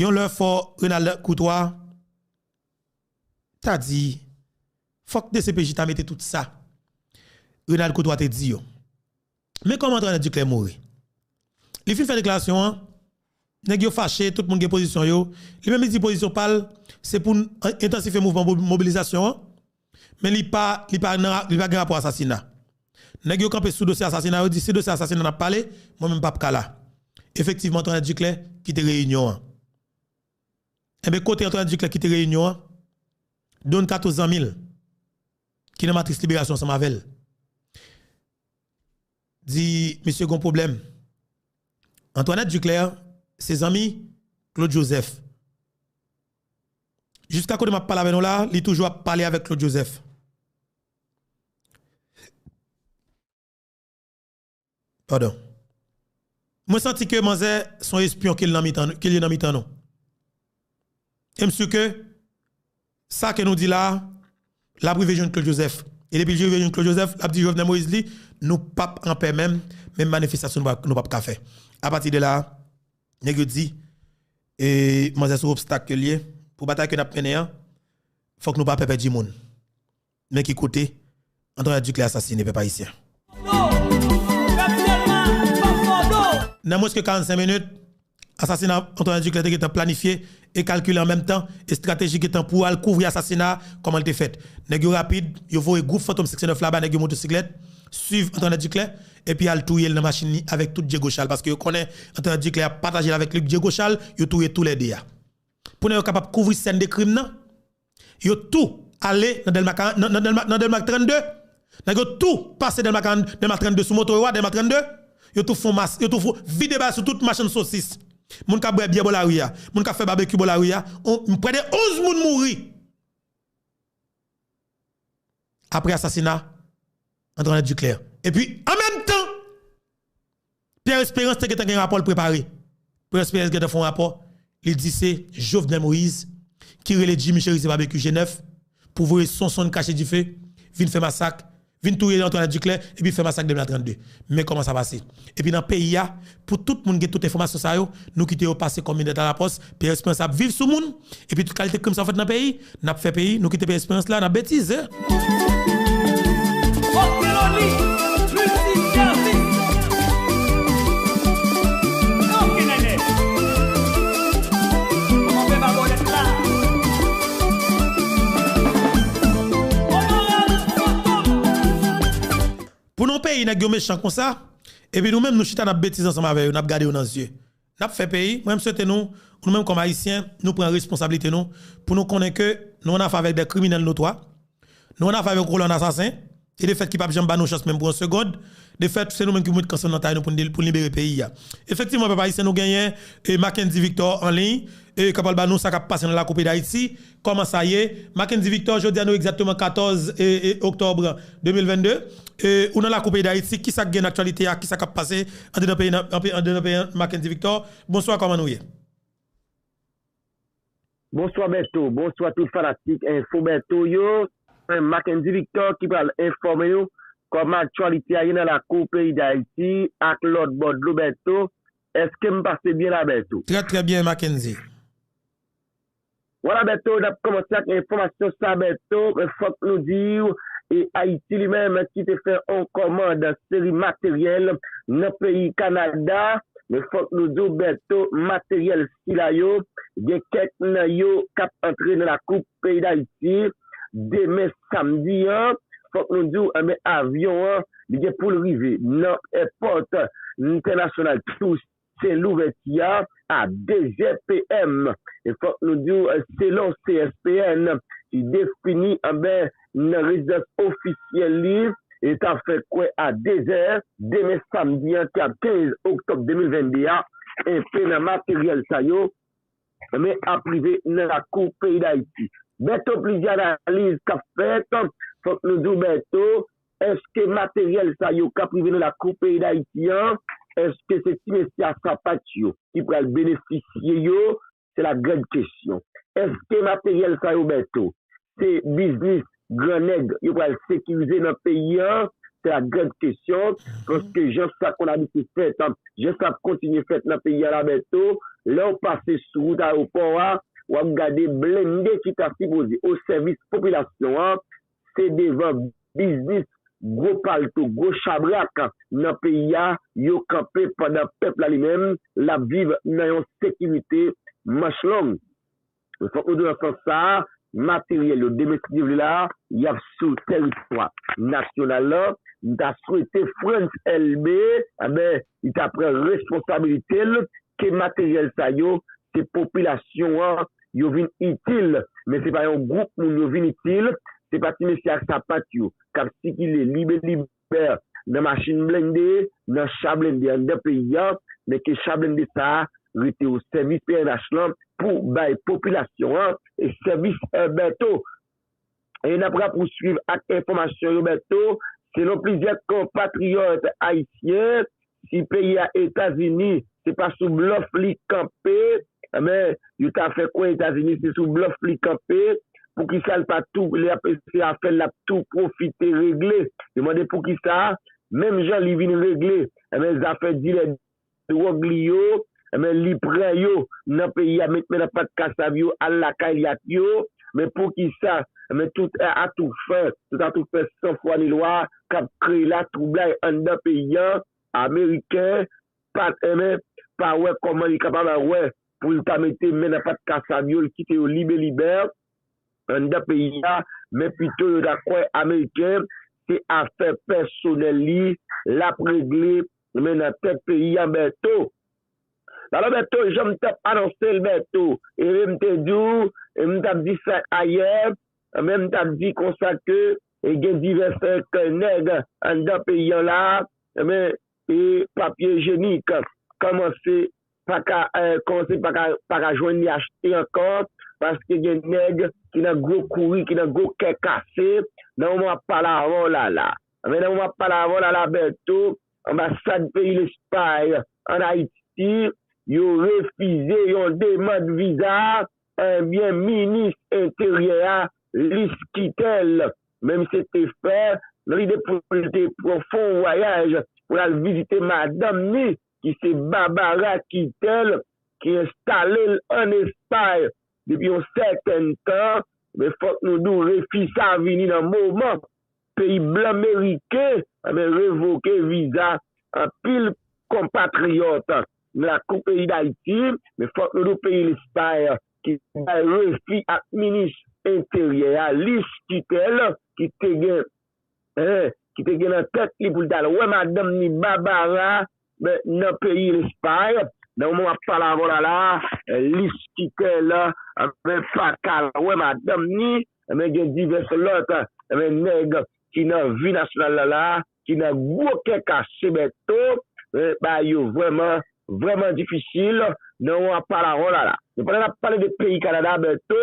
Yon lè fò Renald Courtois ta di, fòk D C P J ta mete tout sa Renald Courtois te di yo. Men kòman Antoinette Duclair mouri. Li fin fè deklarasyon an, nèg yo fache, tout moun gen pozisyon yo. Li menm li di pozisyon pa l, se pou n an-, entansifye mouvman mo-, mobilizasyon an. Men li pa, li pa nan, li pa gen rapò asasina. Nèg yo kanpe sou dosye asasina, yo di se dosye asasina n ap pale, mwen menm m p ap ka la. Efektivman, Antoinette Duclair kite reyinyon an. Enben, kote Antoinette Duclair kite reyinyon an, Don Kato zanmi l, ki nan Matris Liberasyon ansanm avè l, di, mesye, gon pwoblèm. Antoinette Duclair, se zanmi Claude Joseph. Jiska kote m ap pale avè nou la, li toujou ap pale avèk Claude Joseph. Padon. Mwen santi ke manzè se yon espyon ke l nan mitan, ke l ye nan mitan nou. E m si ke sa ke nou di la, l ap rive jwenn Claude Joseph. E depi l rive jwenn Claude Joseph, l ap di Jovenel Moïse li, nou p ap anpè menm, menm manifestasyon nou p ap, nou p ap ka fè. Apati de la, nèg yo di, e, manzè se yon obstak ke l ye. Pou batay ke n ap mennen an, fòk nou pa pè pèdi moun. Men ki kote Antoinette Duclair asasine, pèp ayisyen. Nan mwens ke karannsenk minit, Asasina Antoinette Duclair te gentan planifye e kalkile an menm tan, estratejik gentan pou al kouvri asasina a, kòman l te fèt. Nèg yo rapid, yo voye gwoup Fantom senk san nèf la ba nèg yo motosiklèt, swiv Antoinette Duclair, epi al touye l nan machin li avèk tout Diego Charles, paske yo konnen Antoinette Duclair ap pataje l avèk Luc Diego Charles, yo touye toulède a. Pou nèg yo kapab kouvri sèn de krim nan, yo tou ale nan Dèlma, nan, nan Dèlma, nan Dèlma trannde. Nèg yo tou pase Dèlma, Dèlma trannde sou moto yo a, Dèlma trannde. Yo tou fon mas, yo tou fon vide bal sou tout machann sosis. Moun k ap bwè byè bò lari a, moun k ap fè babekyou bò lari a, on, prè de onz moun mouri. Apre asasina Antoinette Duclair. Epi, an menm tan, Pierre Espérance te gentan gen rapò l prepare. Pierre Espérance gentan fè yon rapò, li di se Jovenel Moïse ki rele Jimmy Chérizier Barbecue G nèf pou voye Sonson kache dife, vin fè masak, vin touye Antoinette Duclair, epi fè masak Dèlma trannde. Men kòman sa pase. Epi nan peyi a, pou tout moun gen tout enfòmasyon sa yo, nou kite yo pase kòm lèt alapòs, Pierre Espérance ap viv sou moun, epi tout kalite krim sa fèt nan peyi, n ap fè peyi, nou kite Pierre Espérance la, n ap betize. Pou nou peyi nèg yo mechan konsa, epi nou menm nou chita n ap betize ansanm avè yo, n ap gade yo nan zye. N ap fè peyi, mwen m swete nou, nou menm kòm Ayisyen, nou pran responsablite nou, pou nou konnen ke nou annafè avèk de kriminèl notwa, nou annafè avèk yon kolòn asasen, e de fèt ki p ap janm ba nou chans menm pou yon segond, de fèt se nou menm ki pou met kanson nan tay nou pou n, pou n libere peyi a. Efektivman, pèp ayisyen, nou genyen e Mackendy Victor an liy, e k ap pral ba nou sa k ap pase nan lakou peyi Dayiti, kòman sa ye. Mackendy Victor, jodi a nou egzakteman katòz e, e, oktòb de mil vennde. E, ou nan lakou peyi Dayiti, kisa k gen nan aktyalite a, kisa k ap pase andedan peyi, nan, anpe-, andedan peyi an, Mackendy Victor? Bonswa, kòman nou ye? Bonswa Bèto, bonswa tout fanatik Enfo Bèto yo. Mwen Mackendy Victor ki pral enfòme yo kòman aktyalite a ye nan lakou peyi Dayiti ak lòt bò dlo Bèto. Èske m pase byen la Bèto? Trè, trè byen, Mackendy. Vwala Bèto, n ap kòmanse ak enfòmasyon sa Bèto, men fòk nou di w, e Ayiti li menm ki te fè yon kòmand seri materyèl nan peyi Kanada, men fòk nou di w Bèto, materyèl sila yo, gen kèk nan yo k ap antre nan lakou peyi Dayiti. Demen samdi an, fòk nou di w, enben, avyon an, li gen pou l rive nan èpòt entènasyonal Toussaint Louverture a, a de zè P M. E fòk nou di w, selon C S P N, ki defini, enben, nan rezidans ofisyèl li, e ta fè kwè a de zè, demen samdi an, ki ap kenz oktòb de mil vennde a, enpe nan materyèl sa yo, men ap rive nan lakou peyi Dayiti. Bèto, plizyè analiz k ap fèt, fòk nou di w, Bèto, èske materyèl sa yo k ap rive nan lakou peyi Dayiti an, èske se ti mesye a sapat yo ki pral benefisye yo? Se la grande question. Èske materyèl sa yo, Bèto, se biznis gran nèg yo pral sekirize nan peyi an? Se la grande question, paske jan sa konn abitye fèt, jan sa ap kontinye fèt nan peyi an la, Bèto, lè w pase sou wout ayewopò a, w ap gade blende ki ta sipoze o sèvis popilasyon an, se devan biznis gwo palto, gwo chabrak nan peyi a, yo kanpe pandan pèp la li menm, l ap viv nan yon sekirite manch long. Fòk nou di w nan sans sa a, materyèl yo, demen si Dye vle la, y ap sou teritwa nasyonal lan. M ta swete Frantz Elbé, enben, li ta pran responsabilite l, ke materyèl sa yo, se popilasyon an, yo vin itil. Men se pa yon gwoup moun yo vin itil, se pa ti mesye ak sapat yo k ap sikile libe libe nan machin blende, nan cha blende anndan peyi a, men ke cha blende sa a rete o sèvis P N H lan pou bay popilasyon an e sèvis, eh, Bèto. E n ap rapouswiv ak enfòmasyon yo, Bèto. Selon plizyè konpatriyòt ayisyen, si peyi a Etazini, se pa sou blòf li kanpe, enben, yo ta fè kwè Etazini se sou blòf li kanpe, poukisa l pa tou, lè y ap eseye afè l, l ap tou pwofite regle? Yo mande poukisa, menm jan li vin regle, enben, zafè dilè dwòg li yo, enben, li pran yo nan peyi a, met men nan pat kasav yo, al lakay li ak yo. Men poukisa, enben, tout atoufè, tout atoufè san fwa ni lwa k ap kreye latwoublay anndan peyi a, Ameriken pa t, enben, pa wè kòman li kapab wè pou l ta mete men nan pat kasab yo, l kite yo libelibè anndan peyi a, men pito yo ta kwè Ameriken se afè pèsonèl li l ap regle, men nan tèt peyi a, Bèto. Alò, Bèto, jan m t ap anonse l, Bèto, e m te di w, e m t ap di sa ayè, men m t ap di konsa ke e gen divès nèg anndan peyi an la, men e papye ijenik kòmanse pa ka, eh, kòmanse pa ka, pa ka jwenn li achte ankò, paske gen nèg ki nan gwo kouri, ki nan gwo kè kase, nan moman m ap pale avè w la la. Men nan moman m ap pale avè w la la, Bèto, anbasad peyi Lespay ann Ayiti, yo refize yon demann viza, ebyen, minis enteryè a, Lis Kitèl, men misye te fè nan lide pou l te pran fon vwayaj pou l al vizite madanm ni, ki se Babara Kitèl, ki enstale l ann Espay depi yon sèten tan. Men fòk nou di w, refi sa vini nan moman peyi blan meriken, men revoke viza anpil konpatriyòt nan lakou peyi Dayiti. Men fòk nou di w, peyi Lespay ki bay refi ak minis enteryè a, Lis Kitèl, ki te gen, eh, ki te gen nan tèt li pou l t al wè madanm ni Babara, men nan peyi Lespay. Nan moman m ap pale avè w la la, Lis Kitèl, men pa ka al wè madanm ni, men gen divès lòt, men nèg ki nan vi nasyonal la la, ki nan gwo kè kase, Bèto, men bagay yo vrèman, vrèman difisil nan moman m ap pale avè w la la. Men pandan n ap pale de peyi Kanada, Bèto,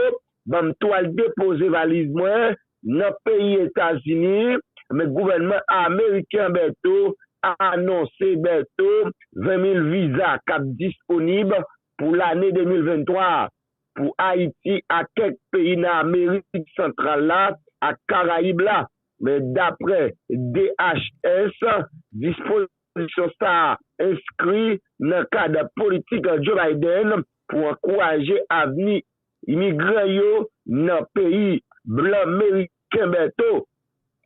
ban m tou al depoze valiz mwen nan peyi Etazini, men gouvènman ameriken, Bèto, anonse, Bèto, ven mil viza k ap disponib pou lane de mil venntwa a pou Ayiti ak kèk peyi nan Amerik Santral la ak Karayib la. Men daprè D H S, dispozisyon sa a enskri nan kad politik Joe Biden pou ankouraje avni imigran yo nan peyi blan meriken, Bèto.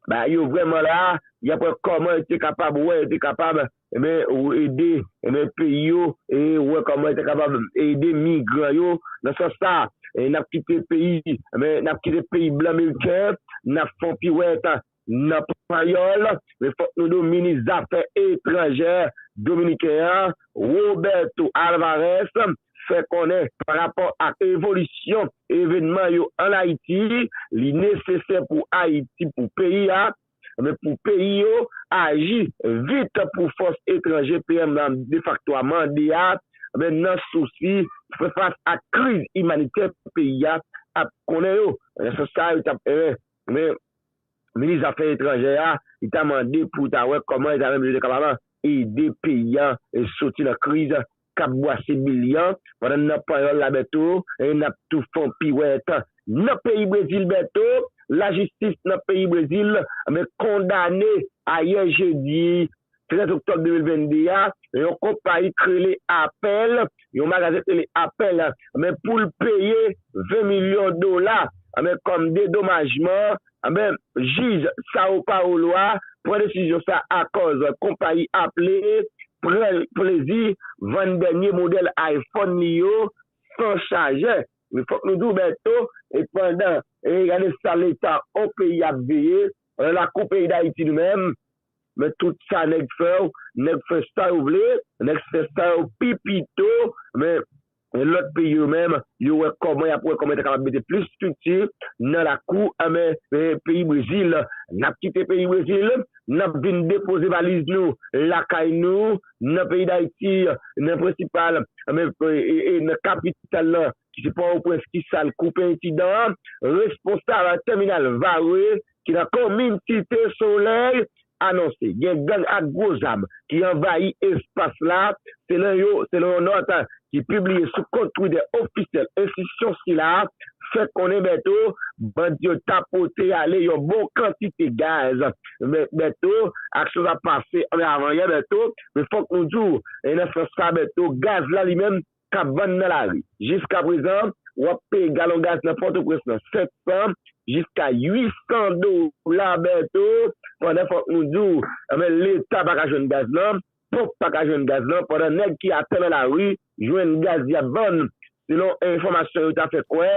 Bagay yo vrèman la, y ap wè kòman yo te kapab, wè, yo te kapab, enben, ede, enben, peyi yo, e wè kòman yo te kapab ede migran yo. Nan sans sa, e n ap kite peyi, enben, n ap kite peyi blan meriken, n ap fè yon piwèt nan panyòl, men fòk nou di w, minis zafè etranjè dominiken an, Roberto Alvarez, fè konnen pa rapò ak evolisyon evènman yo ann Ayiti, li nesesè pou Ayiti, pou peyi a, men pou peyi yo aji vit pou fòs etranje P M defakto a mande a, men nan sousi pou fè fas ak kriz imanitè peyi a ap konnen yo. Nan sans sa, yo t ap, eh, men minis zafè etranjè a, li ta mande pou ta wè kòman li ta menm li te kapab ede peyi a, e, soti nan kriz k ap bwase bil li an, pandan nan panyòl la, Bèto, e, n ap tou fè yon piwèt nan peyi Brezil, Bèto, lajistis nan peyi Brezil, men, kondane ayè jedi trèz oktòb de mil vennde a, yon konpayi k rele Apple, yon magazen k rele Apple, men, pou l peye ven milyon dola, men, kòm dedomajman, men, jij Sao Paulo a pran desizyon sa a akòz konpayi Apple pran plezi vann dènye modèl iPhone li yo san chajè. Men fòk nou di w, Bèto, e pandan, e gade sa leta yon peyi ap veye, nan lakou peyi Dayiti nou menm, men tout sa nèg fè w, nèg fè sa yo vle, nèg fè sa yo pi pito, men lòt peyi yo menm, yo wè kòman y ap wè kòman yo ta kapab mete plis estrikti nan lakou, men, men peyi Brezil. N ap kite peyi Brezil, n ap vin depoze valiz nou lakay nou, nan peyi Dayiti, nan prensipal, men, e, e, e nan kapital lan, ki se Pòtoprens, ki sa l koupe ensidan an, responsab tèminal Varreux, ki nan komin Site Solèy, anonse gen gang ak gwo zam ki anvayi espas la, selon yo, selon yon nòt ki pibliye sou kont Twitter ofisyèl enstitisyon sila, fè konnen Bèto, bandi yo ta pote ale yon bon kantite gaz. Men Bèto, aksyon sa pase ann avan yè, Bèto, men fòk nou di w, e nan sans sa, Bèto, gaz la li menm k ap vann nan lari. Jiskaprezan, w ap peye galon gaz nan Pòtoprens lan sèt san jiska uit san dola, Bèto, pandan fòk nou di w, enben, leta pa ka jwenn gaz lan, ponp pa ka jwenn gaz lan, pandan nèg ki atè nan lari jwenn gaz y ap vann. Selon enfòmasyon yo ta fè kwè,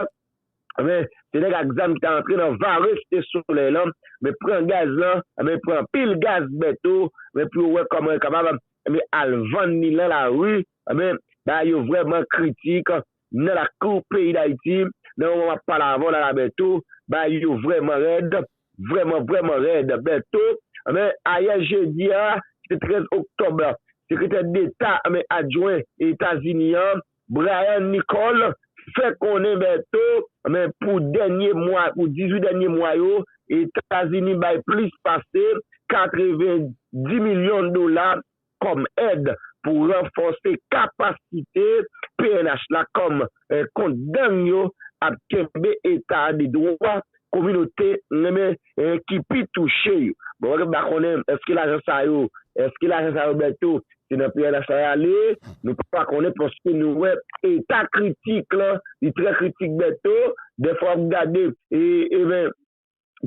men, se nèg ak zam ki ta antre nan vare Site Solèy lan, men pran gaz lan, men pran pil gaz Bèto, men pou yo wè kòman yo kapab, men al vann li nan lari, men bagay yo vrèman kritik nan lakou peyi Dayiti. Nan moman m ap pale avè w la, la Bèto, bagay yo vrèman rèd, vrèman, vrèman rèd. Bèto, men ayè jedi a, ki se trèz oktòb la, sekretè deta, men adjwen Etazini an, Brian Nicole, fè konnen Bèto, men pou dènye mwa, pou dizuit dènye mwa yo, Etazini bay plis pase katrevendi milyon dola kòm èd pou ranfòse kapasite P N H la kòm, eh, kont gang yo ap kenbe eta de dwa kominote, men, eh, ki pi touche yo. Bon, nou pa konnen èske lajan sa yo, èske lajan sa yo, Bèto, se nan P N H la y ale, nou pa konnen paske nou wè eta kritik lan, li trè kritik, Bèto. Dèfwa w ap gade, e, e ben,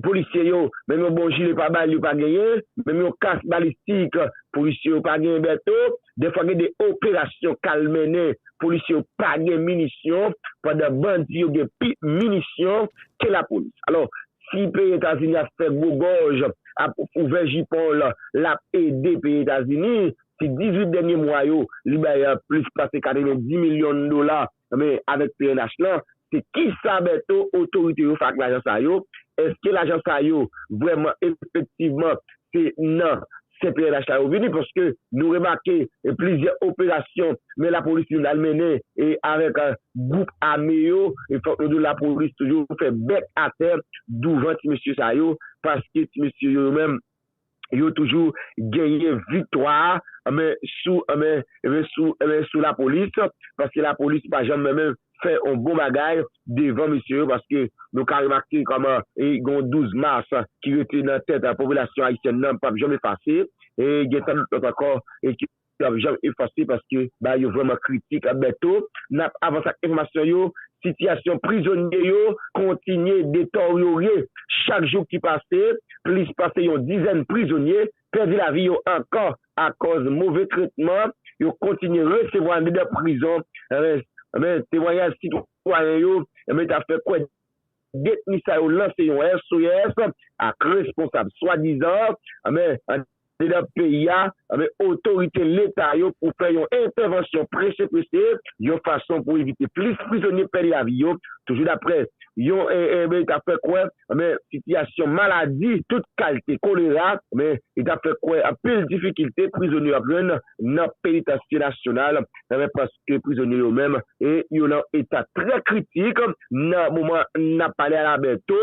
polisye yo, menm yon bon jile pa bal yo pa genyen, menm yon kas balistik, polisye yo pa genyen, Bèto. Dèfwa gen de operasyon k al mennen, polisye yo pa gen minisyon, pandan bandi yo gen pi minisyon ke lapolis. Alò, si peyi Etazini ap fè gwo gòj, ap ouvè jipon l, l ap ede peyi Etazini, si dizuit dènye mwa yo, li bay, eh, plis pase katrevendi milyon dola, men avèk P N H lan, se kisa, Bèto, otorite yo fè ak lajan sa yo? Èske lajan sa yo vrèman, efektivman, se nan se P N H la yo vini? Paske nou remake, eh, plizyè operasyon, men lapolis vin al mennen, eh, avèk, eh, gwoup ame yo, e fòk nou di w lapolis toujou fè bèk atè douvan ti mesye sa yo, paske ti mesye yo menm, yo toujou genyen viktwa a, men sou, men, men sou, men sou lapolis, paske lapolis pa janm menm fè yon bon bagay devan mesye yo, paske nou ka remake kòman, e, gen yon douz mas ki rete nan tèt, a, popilasyon ayisyèn nan, p ap janm efase, e gen tann lòt ankò, e ki p ap janm efase, paske bagay yo vrèman kritik, a, Bèto. N ap avanse ak enfòmasyon yo, sitiyasyon prizonye yo kontinye deteryoryore chak jou ki pase, plis pase yon dizèn prizonye pèdi lavi yo ankò akòz move tretman yo kontinye resevwa andedan prizon. Enben, enben, temwayaj sitwayen yo, enben, ta fè kwè detni sa yo lanse yon S O S ak responsab swadizan, enben, andedan peyi a, enben, otorite Leta yo pou fè yon entèvansyon prese prese, yon fason pou evite plis prizonye pèdi lavi yo. Toujou daprè yon, e, e, enben, ta fè kwè, enben, sitiyasyon maladi tout kalite, kolera, enben, li ta fè kwè anpil difikilte prizonye yo ap jwenn nan penitansye nasyonal, enben, paske prizonye yo menm, e, yo nan eta trè kritik nan moman n ap pale a la, Bèto.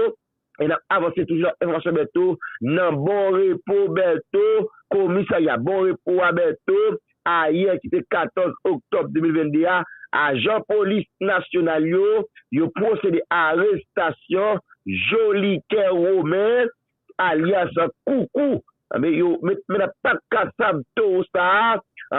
E n ap avanse toujou nan enfòmasyon, Bèto, nan Bon Repo, Bèto, komisarya Bon Repo a, Bèto, ayè ki te katòz oktòb de mil vennde a, ajan polis nasyonal yo, yo pwosede a arestasyon Jolikè Romain, alyas Koukou. Enben, yo met men nan pat kasab towo sa a,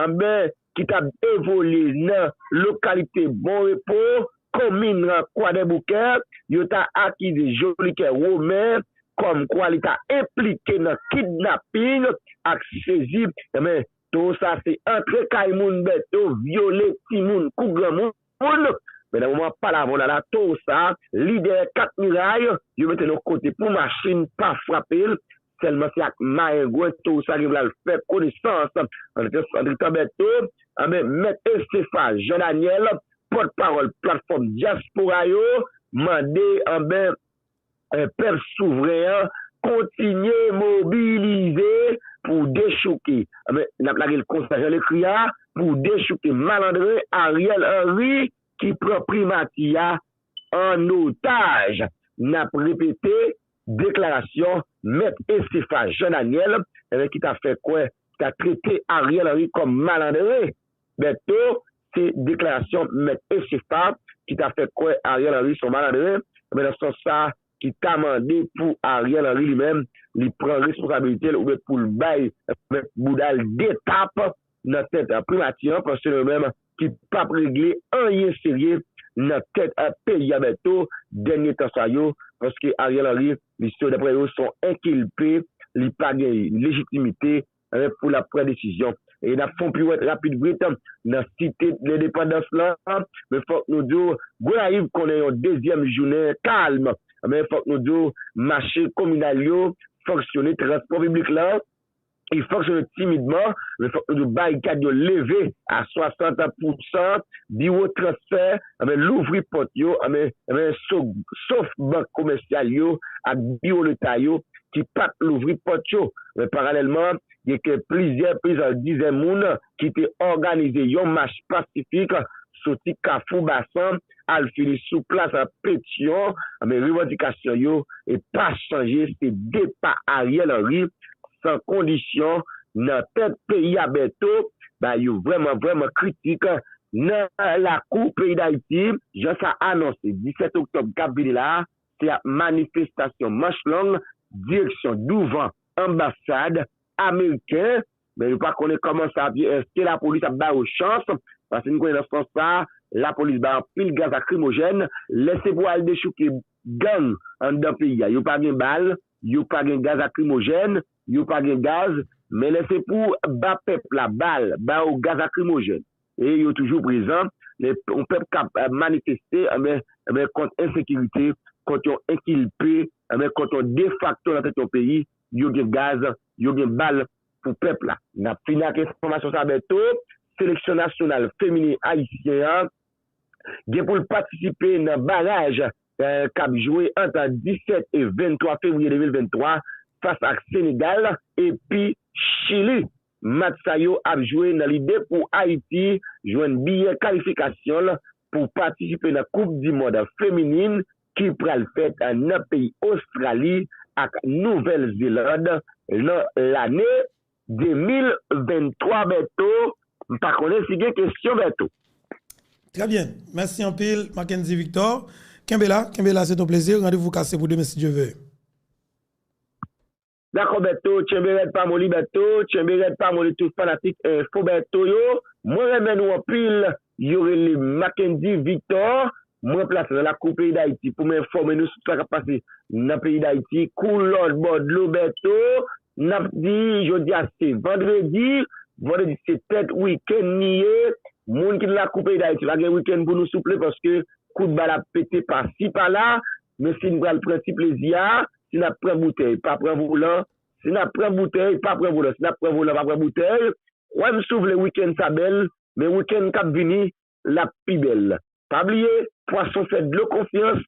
enben, ki t ap evolye nan lokalite Bon Repo, komin Kwadèboukè. Yo ta akize Jolikè Romain kòmkwa li ta enplike nan kidnaping ak sezi. Enben, towo sa se antre kay moun, Bèto, vyole timoun kou granmoun. Men nan moman pale avè w la, la, towo sa, lidè Kat Miray, yo mete l yon kote pou machin pa frape l. Sèlman se ak mayengwen towo sa gen pou l al fè konesans. Antretan, Bèto, enben, Mèt Estefa Jean Daniel, pòtpawòl platfòm dyaspora yo, mande, enben, eh, pèp souvren an kontinye mobilize pou dechouke. Enben, n ap lage l konsa, jan l ekri a, pou dechouke malandren Ariel Henry ki pran primati a an otaj. N ap repete deklarasyon Mèt Estefa Jean Daniel, enben, ki ta fè kwè, ki ta trete Ariel Henry kòm malandren. Bèto, se deklarasyon Mèt Estefa ki ta fè kwè Ariel Henry se yon malandren. Enben, nan sans sa, ki ta mande pou Ariel Henry li menm, li pran responsabilite l oubyen pou l bay, enben, bouda l de tap nan tèt, a, primati an, paske yo menm ki p ap regle anyen serye nan tèt, a, peyi a, Bèto, dènye tan sa yo, paske Ariel Henry, li se, daprè yo, se yon enkilpe, li pa gen lejitimite, enben, pou l ap pran desizyon. E n ap fè yon piwèt rapid vit nan site lendepandans lan. Men fòk nou di w, Gonayiv konnen yon dezyèm jounen kalm. Men fòk nou di w, mache kominal yo fonksyone, transpò piblik lan, li fonksyone timidman, men fòk nou di w, barikad yo leve a swasant pou san, biwo transfè, men louvri pòt yo, men, men sof, sof bank komèsyal yo ak biwo leta yo ki pa t louvri pòt yo. Men paralèlman, gen ke plizyè, plizyè dizèn moun ki te òganize yon mach pasifik soti Kafou Basan al fini sou plas Petyon, men revandikasyon yo e pa chanje, se depa Ariel Henry san kondisyon nan tèt peyi a. Bèto, bagay yo vrèman, vrèman kritik nan lakou peyi Dayiti. Jan sa anonse, disèt oktòb k ap vini la, se ap manifestasyon manch long, direksyon douvan anbasad ameriken. Men yo pa konnen kòman sa ap ye, èske lapolis ap ba yo chans, paske n konnen nan sans sa, lapolis bay anpil gaz lakrimojèn, lè se pou al dechouke gang anndan peyi a, yo pa gen bal, yo pa gen gaz lakrimojèn, yo pa gen gaz, men lè se pou ba pèp la bal, ba yo gaz lakrimojèn, e yo toujou prezan. Lè yon pèp k ap, eh, manifeste, enben, enben, kont ensekirite, kont yon enkilpe, enben, kont yon defakto nan tèt yon peyi, yo gen gaz, yo gen bal pou pèp la. N ap fini ak enfòmasyon sa, Bèto. Seleksyon nasyonal feminen ayisyen an gen pou l patisipe nan baraj, eh, k ap jwe ant disèt e venntwa fevriye de mil venntwa fas ak Senegal epi Chili. Match sa yo ap jwe nan lide pou Ayiti jwenn biyè kalifikasyon l pou patisipe nan Koup di Mond feminin ki pral fèt nan peyi Ostrali ak Nouvèl Zeland nan lane de mil venntwa. Bèto, m pa konnen si gen kesyon, Bèto. Trè byen. Mèsi anpil, Mackendy Victor. Kenbe la, kenbe la, se ton plezi. Randevou kase pou demen, si Dye vle. Dakò, Bèto, tchenbe rèd pa moli, Bèto, tchenbe rèd pa moli tout fanatik Enfo Bèto yo. Mwen renmen nou anpil, yo rele Mackendy Victor. Mwen plase nan lakou peyi Dayiti pou m enfòme nou sou sa k ap pase nan peyi Dayiti. Kou lòt bò dlo, Bèto, n ap di, jodi a se vandredi. Vandredi se tèt wikenn li ye. Moun ki nan lakou peyi Dayiti, pa gen wikenn pou nou souple, paske kout bal ap pete pasi pala. Men si n pral pran ti plezi a, si n ap pran boutèy, pa pran volan. Si n ap pran boutèy, pa pran volan. Si n ap pran volan, pa pran boutèy. Kwè m, si w vle, wikenn sa bèl, men wikenn k ap vini, l ap pi bèl. Pa bliye, pwason fè dlo konfyans,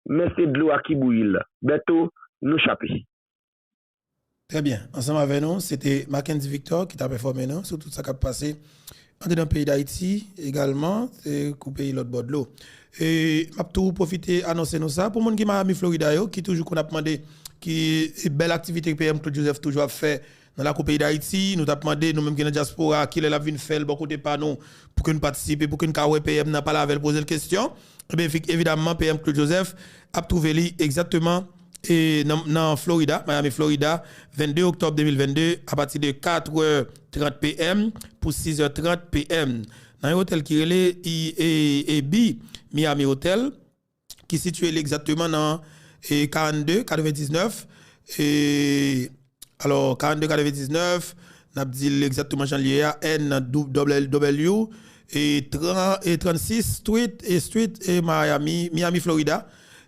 men se dlo a ki bouyi l. Bèto, nou chape. Trè byen. Ansanm avè nou, se te Mackendy Victor ki t ap enfòme nou sou tout sa k ap pase andedan peyi Dayiti, egalman, e kou peyi lòt bò dlo. E m ap tou pwofite anonse nou sa, pou moun ki Miami, Florida yo, ki toujou konn ap mande ki bèl aktivite P M Claude Joseph toujou ap fè nan lakou peyi Dayiti, nou t ap mande, nou menm ki nan dyaspora, kilè l ap vin fè l bò kote pa nou, pou ke n patisipe, pou ke n ka wè P M nan, pale avè l, poze l kesyon. Ebyen, evi-, evidamman, P M Claude Joseph ap twouve li egzakteman, e, nan, nan Florida, Miami, Florida, vennde oktòb de mil vennde, apati de katrè trant P M pou sizè trant P M, nan yon otèl ki rele I-, e, Ebi Miami Hotel, ki sitiye li egzakteman nan, e, karannde katrevendiznèf, e, alò, karannde katrevendiznèf, n ap di l egzakteman jan l ye a, N W W, e, tran-, e, trannsis Street, e, Street, e, Miami, Miami, Florida,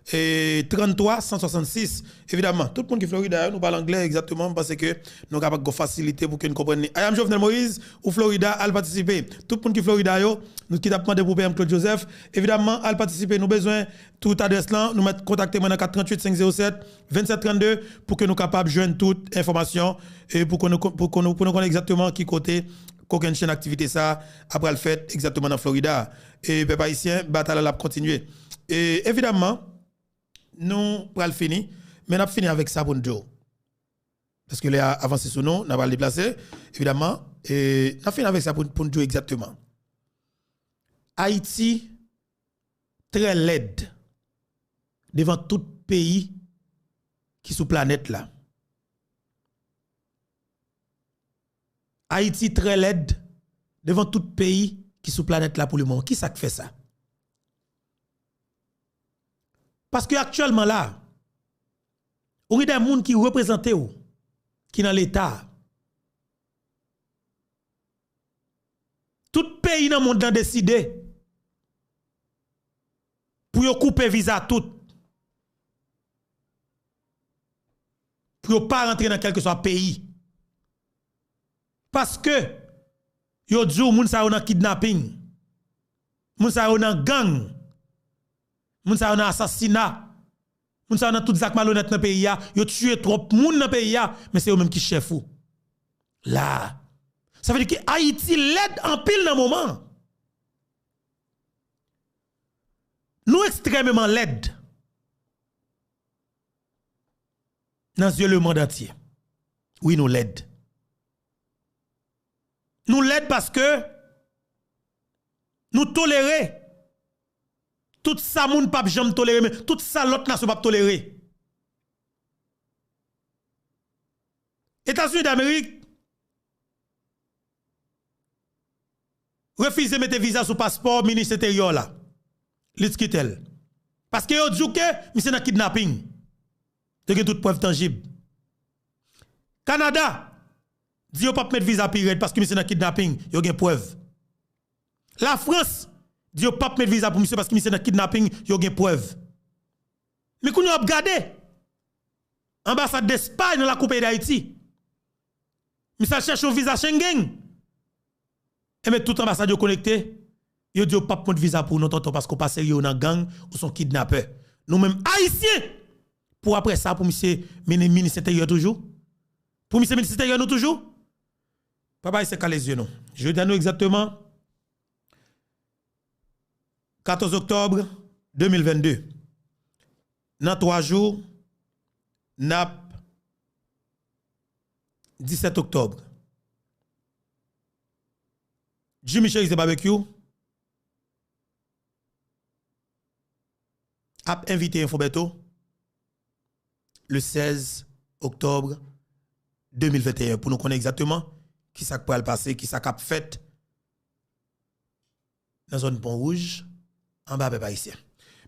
e, tranntwa san swasannsis. Evidamman, tout moun ki Florida yo, nou pale anglè egzakteman, m panse ke nou kapab gen fasilite pou ke n konprann li. I am Jovenel Moïse, ou Florida, al patisipe. Tout moun ki Florida yo, nou ki t ap mande pou P M Claude Joseph, evidamman, al patisipe. Nou bezwen tout adrès lan, nou mèt kontakte mwen nan kat trant uit senk zewo sèt vennsèt trannde pou ke nou kapab jwenn tout enfòmasyon e pou ke nou, pou ke nou, pou nou konnen egzakteman ki kote kokennchenn aktivite sa a pral fèt egzakteman nan Florida. E pèp ayisyen, batay la l ap kontinye. E evidamman, nou pral fini, men n ap fini avèk sa pou n di w. Paske lè a avanse sou nou, n a pral deplase, evidamman, e n ap fini avèk sa pou, pou n di w egzakteman. Ayiti trè lèd devan tout peyi ki sou planèt la. Ayiti trè lèd devan tout peyi ki sou planèt la pou lemoman. Ki sa k fè sa? Paske aktyèlman la, ou gen de moun ki reprezante w, ki nan Leta. peyi nan mond lan deside pou yo koupe viza tout, pou yo pa rantre nan kèlkeswa peyi. Paske yo di w moun sa yo nan kidnaping, moun sa yo nan gang, moun sa yo nan asasina, moun sa yo nan tout zak malonèt nan peyi a, yo tiye twòp moun nan peyi a, men se yo menm ki chèf ou. La. Sa vle di ke Ayiti lèd anpil nan moman. Nou ekstrèmeman lèd nan zye lemonn antye. Wi, nou lèd. Nou lèd paske nou tolere tout sa moun p ap janm tolere, men tout sa lòt nasyon p ap tolere. Etazini Damerik refize mete viza sou paspò minis enteryè la, Lutz Quitel. Paske yo di w ke misye nan kidnaping. Yo gen tout prèv tanjib. Kanada di yo p ap met viza pi rèd paske misye nan kidnaping, yo gen prèv. Lafrans di yo p ap met viza pou misye paske misye nan kidnaping, yo gen prèv. Men kounye a w ap gade anbasad Despay nan lakou peyi Dayiti. Misye al chèche yon viza Schengen. Enben, tout anbasad yo konekte, yo di yo p ap mete viza pou ou non, tonton, paske w pa serye, ou nan gang, ou se yon kidnapè. Nou menm Ayisyen, pou apre sa, pou misye mennen minis enteryè toujou? Pou misye minis enteryè nou toujou? Papa Ayisyen, kale zye nou. Jodi a nou egzakteman katòz oktòb de mil vennde. Nan twa jou, n ap disèt oktòb. Jimmy Chérizier Barbecue ap envite Info Bertho le sèz oktòb de mil venteyen pou nou konnen egzakteman kisa k pral pase, kisa k ap fèt nan zòn Pon Wouj, anba pèp ayisyen.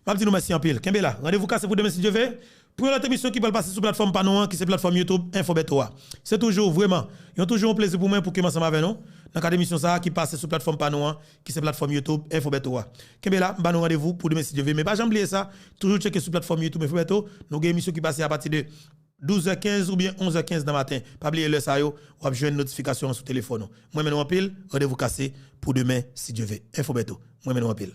M ap di nou mèsi anpil. Kenbe la. Randevou kase pou demen si Dye ve. Pou yon lòt emisyon ki pral pase sou platfòm pa nou an, ki se platfòm YouTube Info Bertho a. Se toujou vrèman, yon toujou yon plezi pou mwen pou ke m ansanm avè nou nan kad emisyon sa a ki pase sou platfòm pa nou an, ki se platfòm YouTube Info Bertho a. Kenbe la, m ba nou randevou pou demen si Dye ve. Men pa janm bliye sa, toujou tcheke sou platfòm YouTube Info Bertho. Nou gen emisyon ki pase apati de douz è kenz oubyen onz è kenz nan maten. Pa bliye lè sa yo, w ap jwenn notifikasyon an sou telefòn ou. Mwen renmen nou anpil, randevou kase pou demen si Dye ve. Info Bertho. Mwen renmen nou anpil.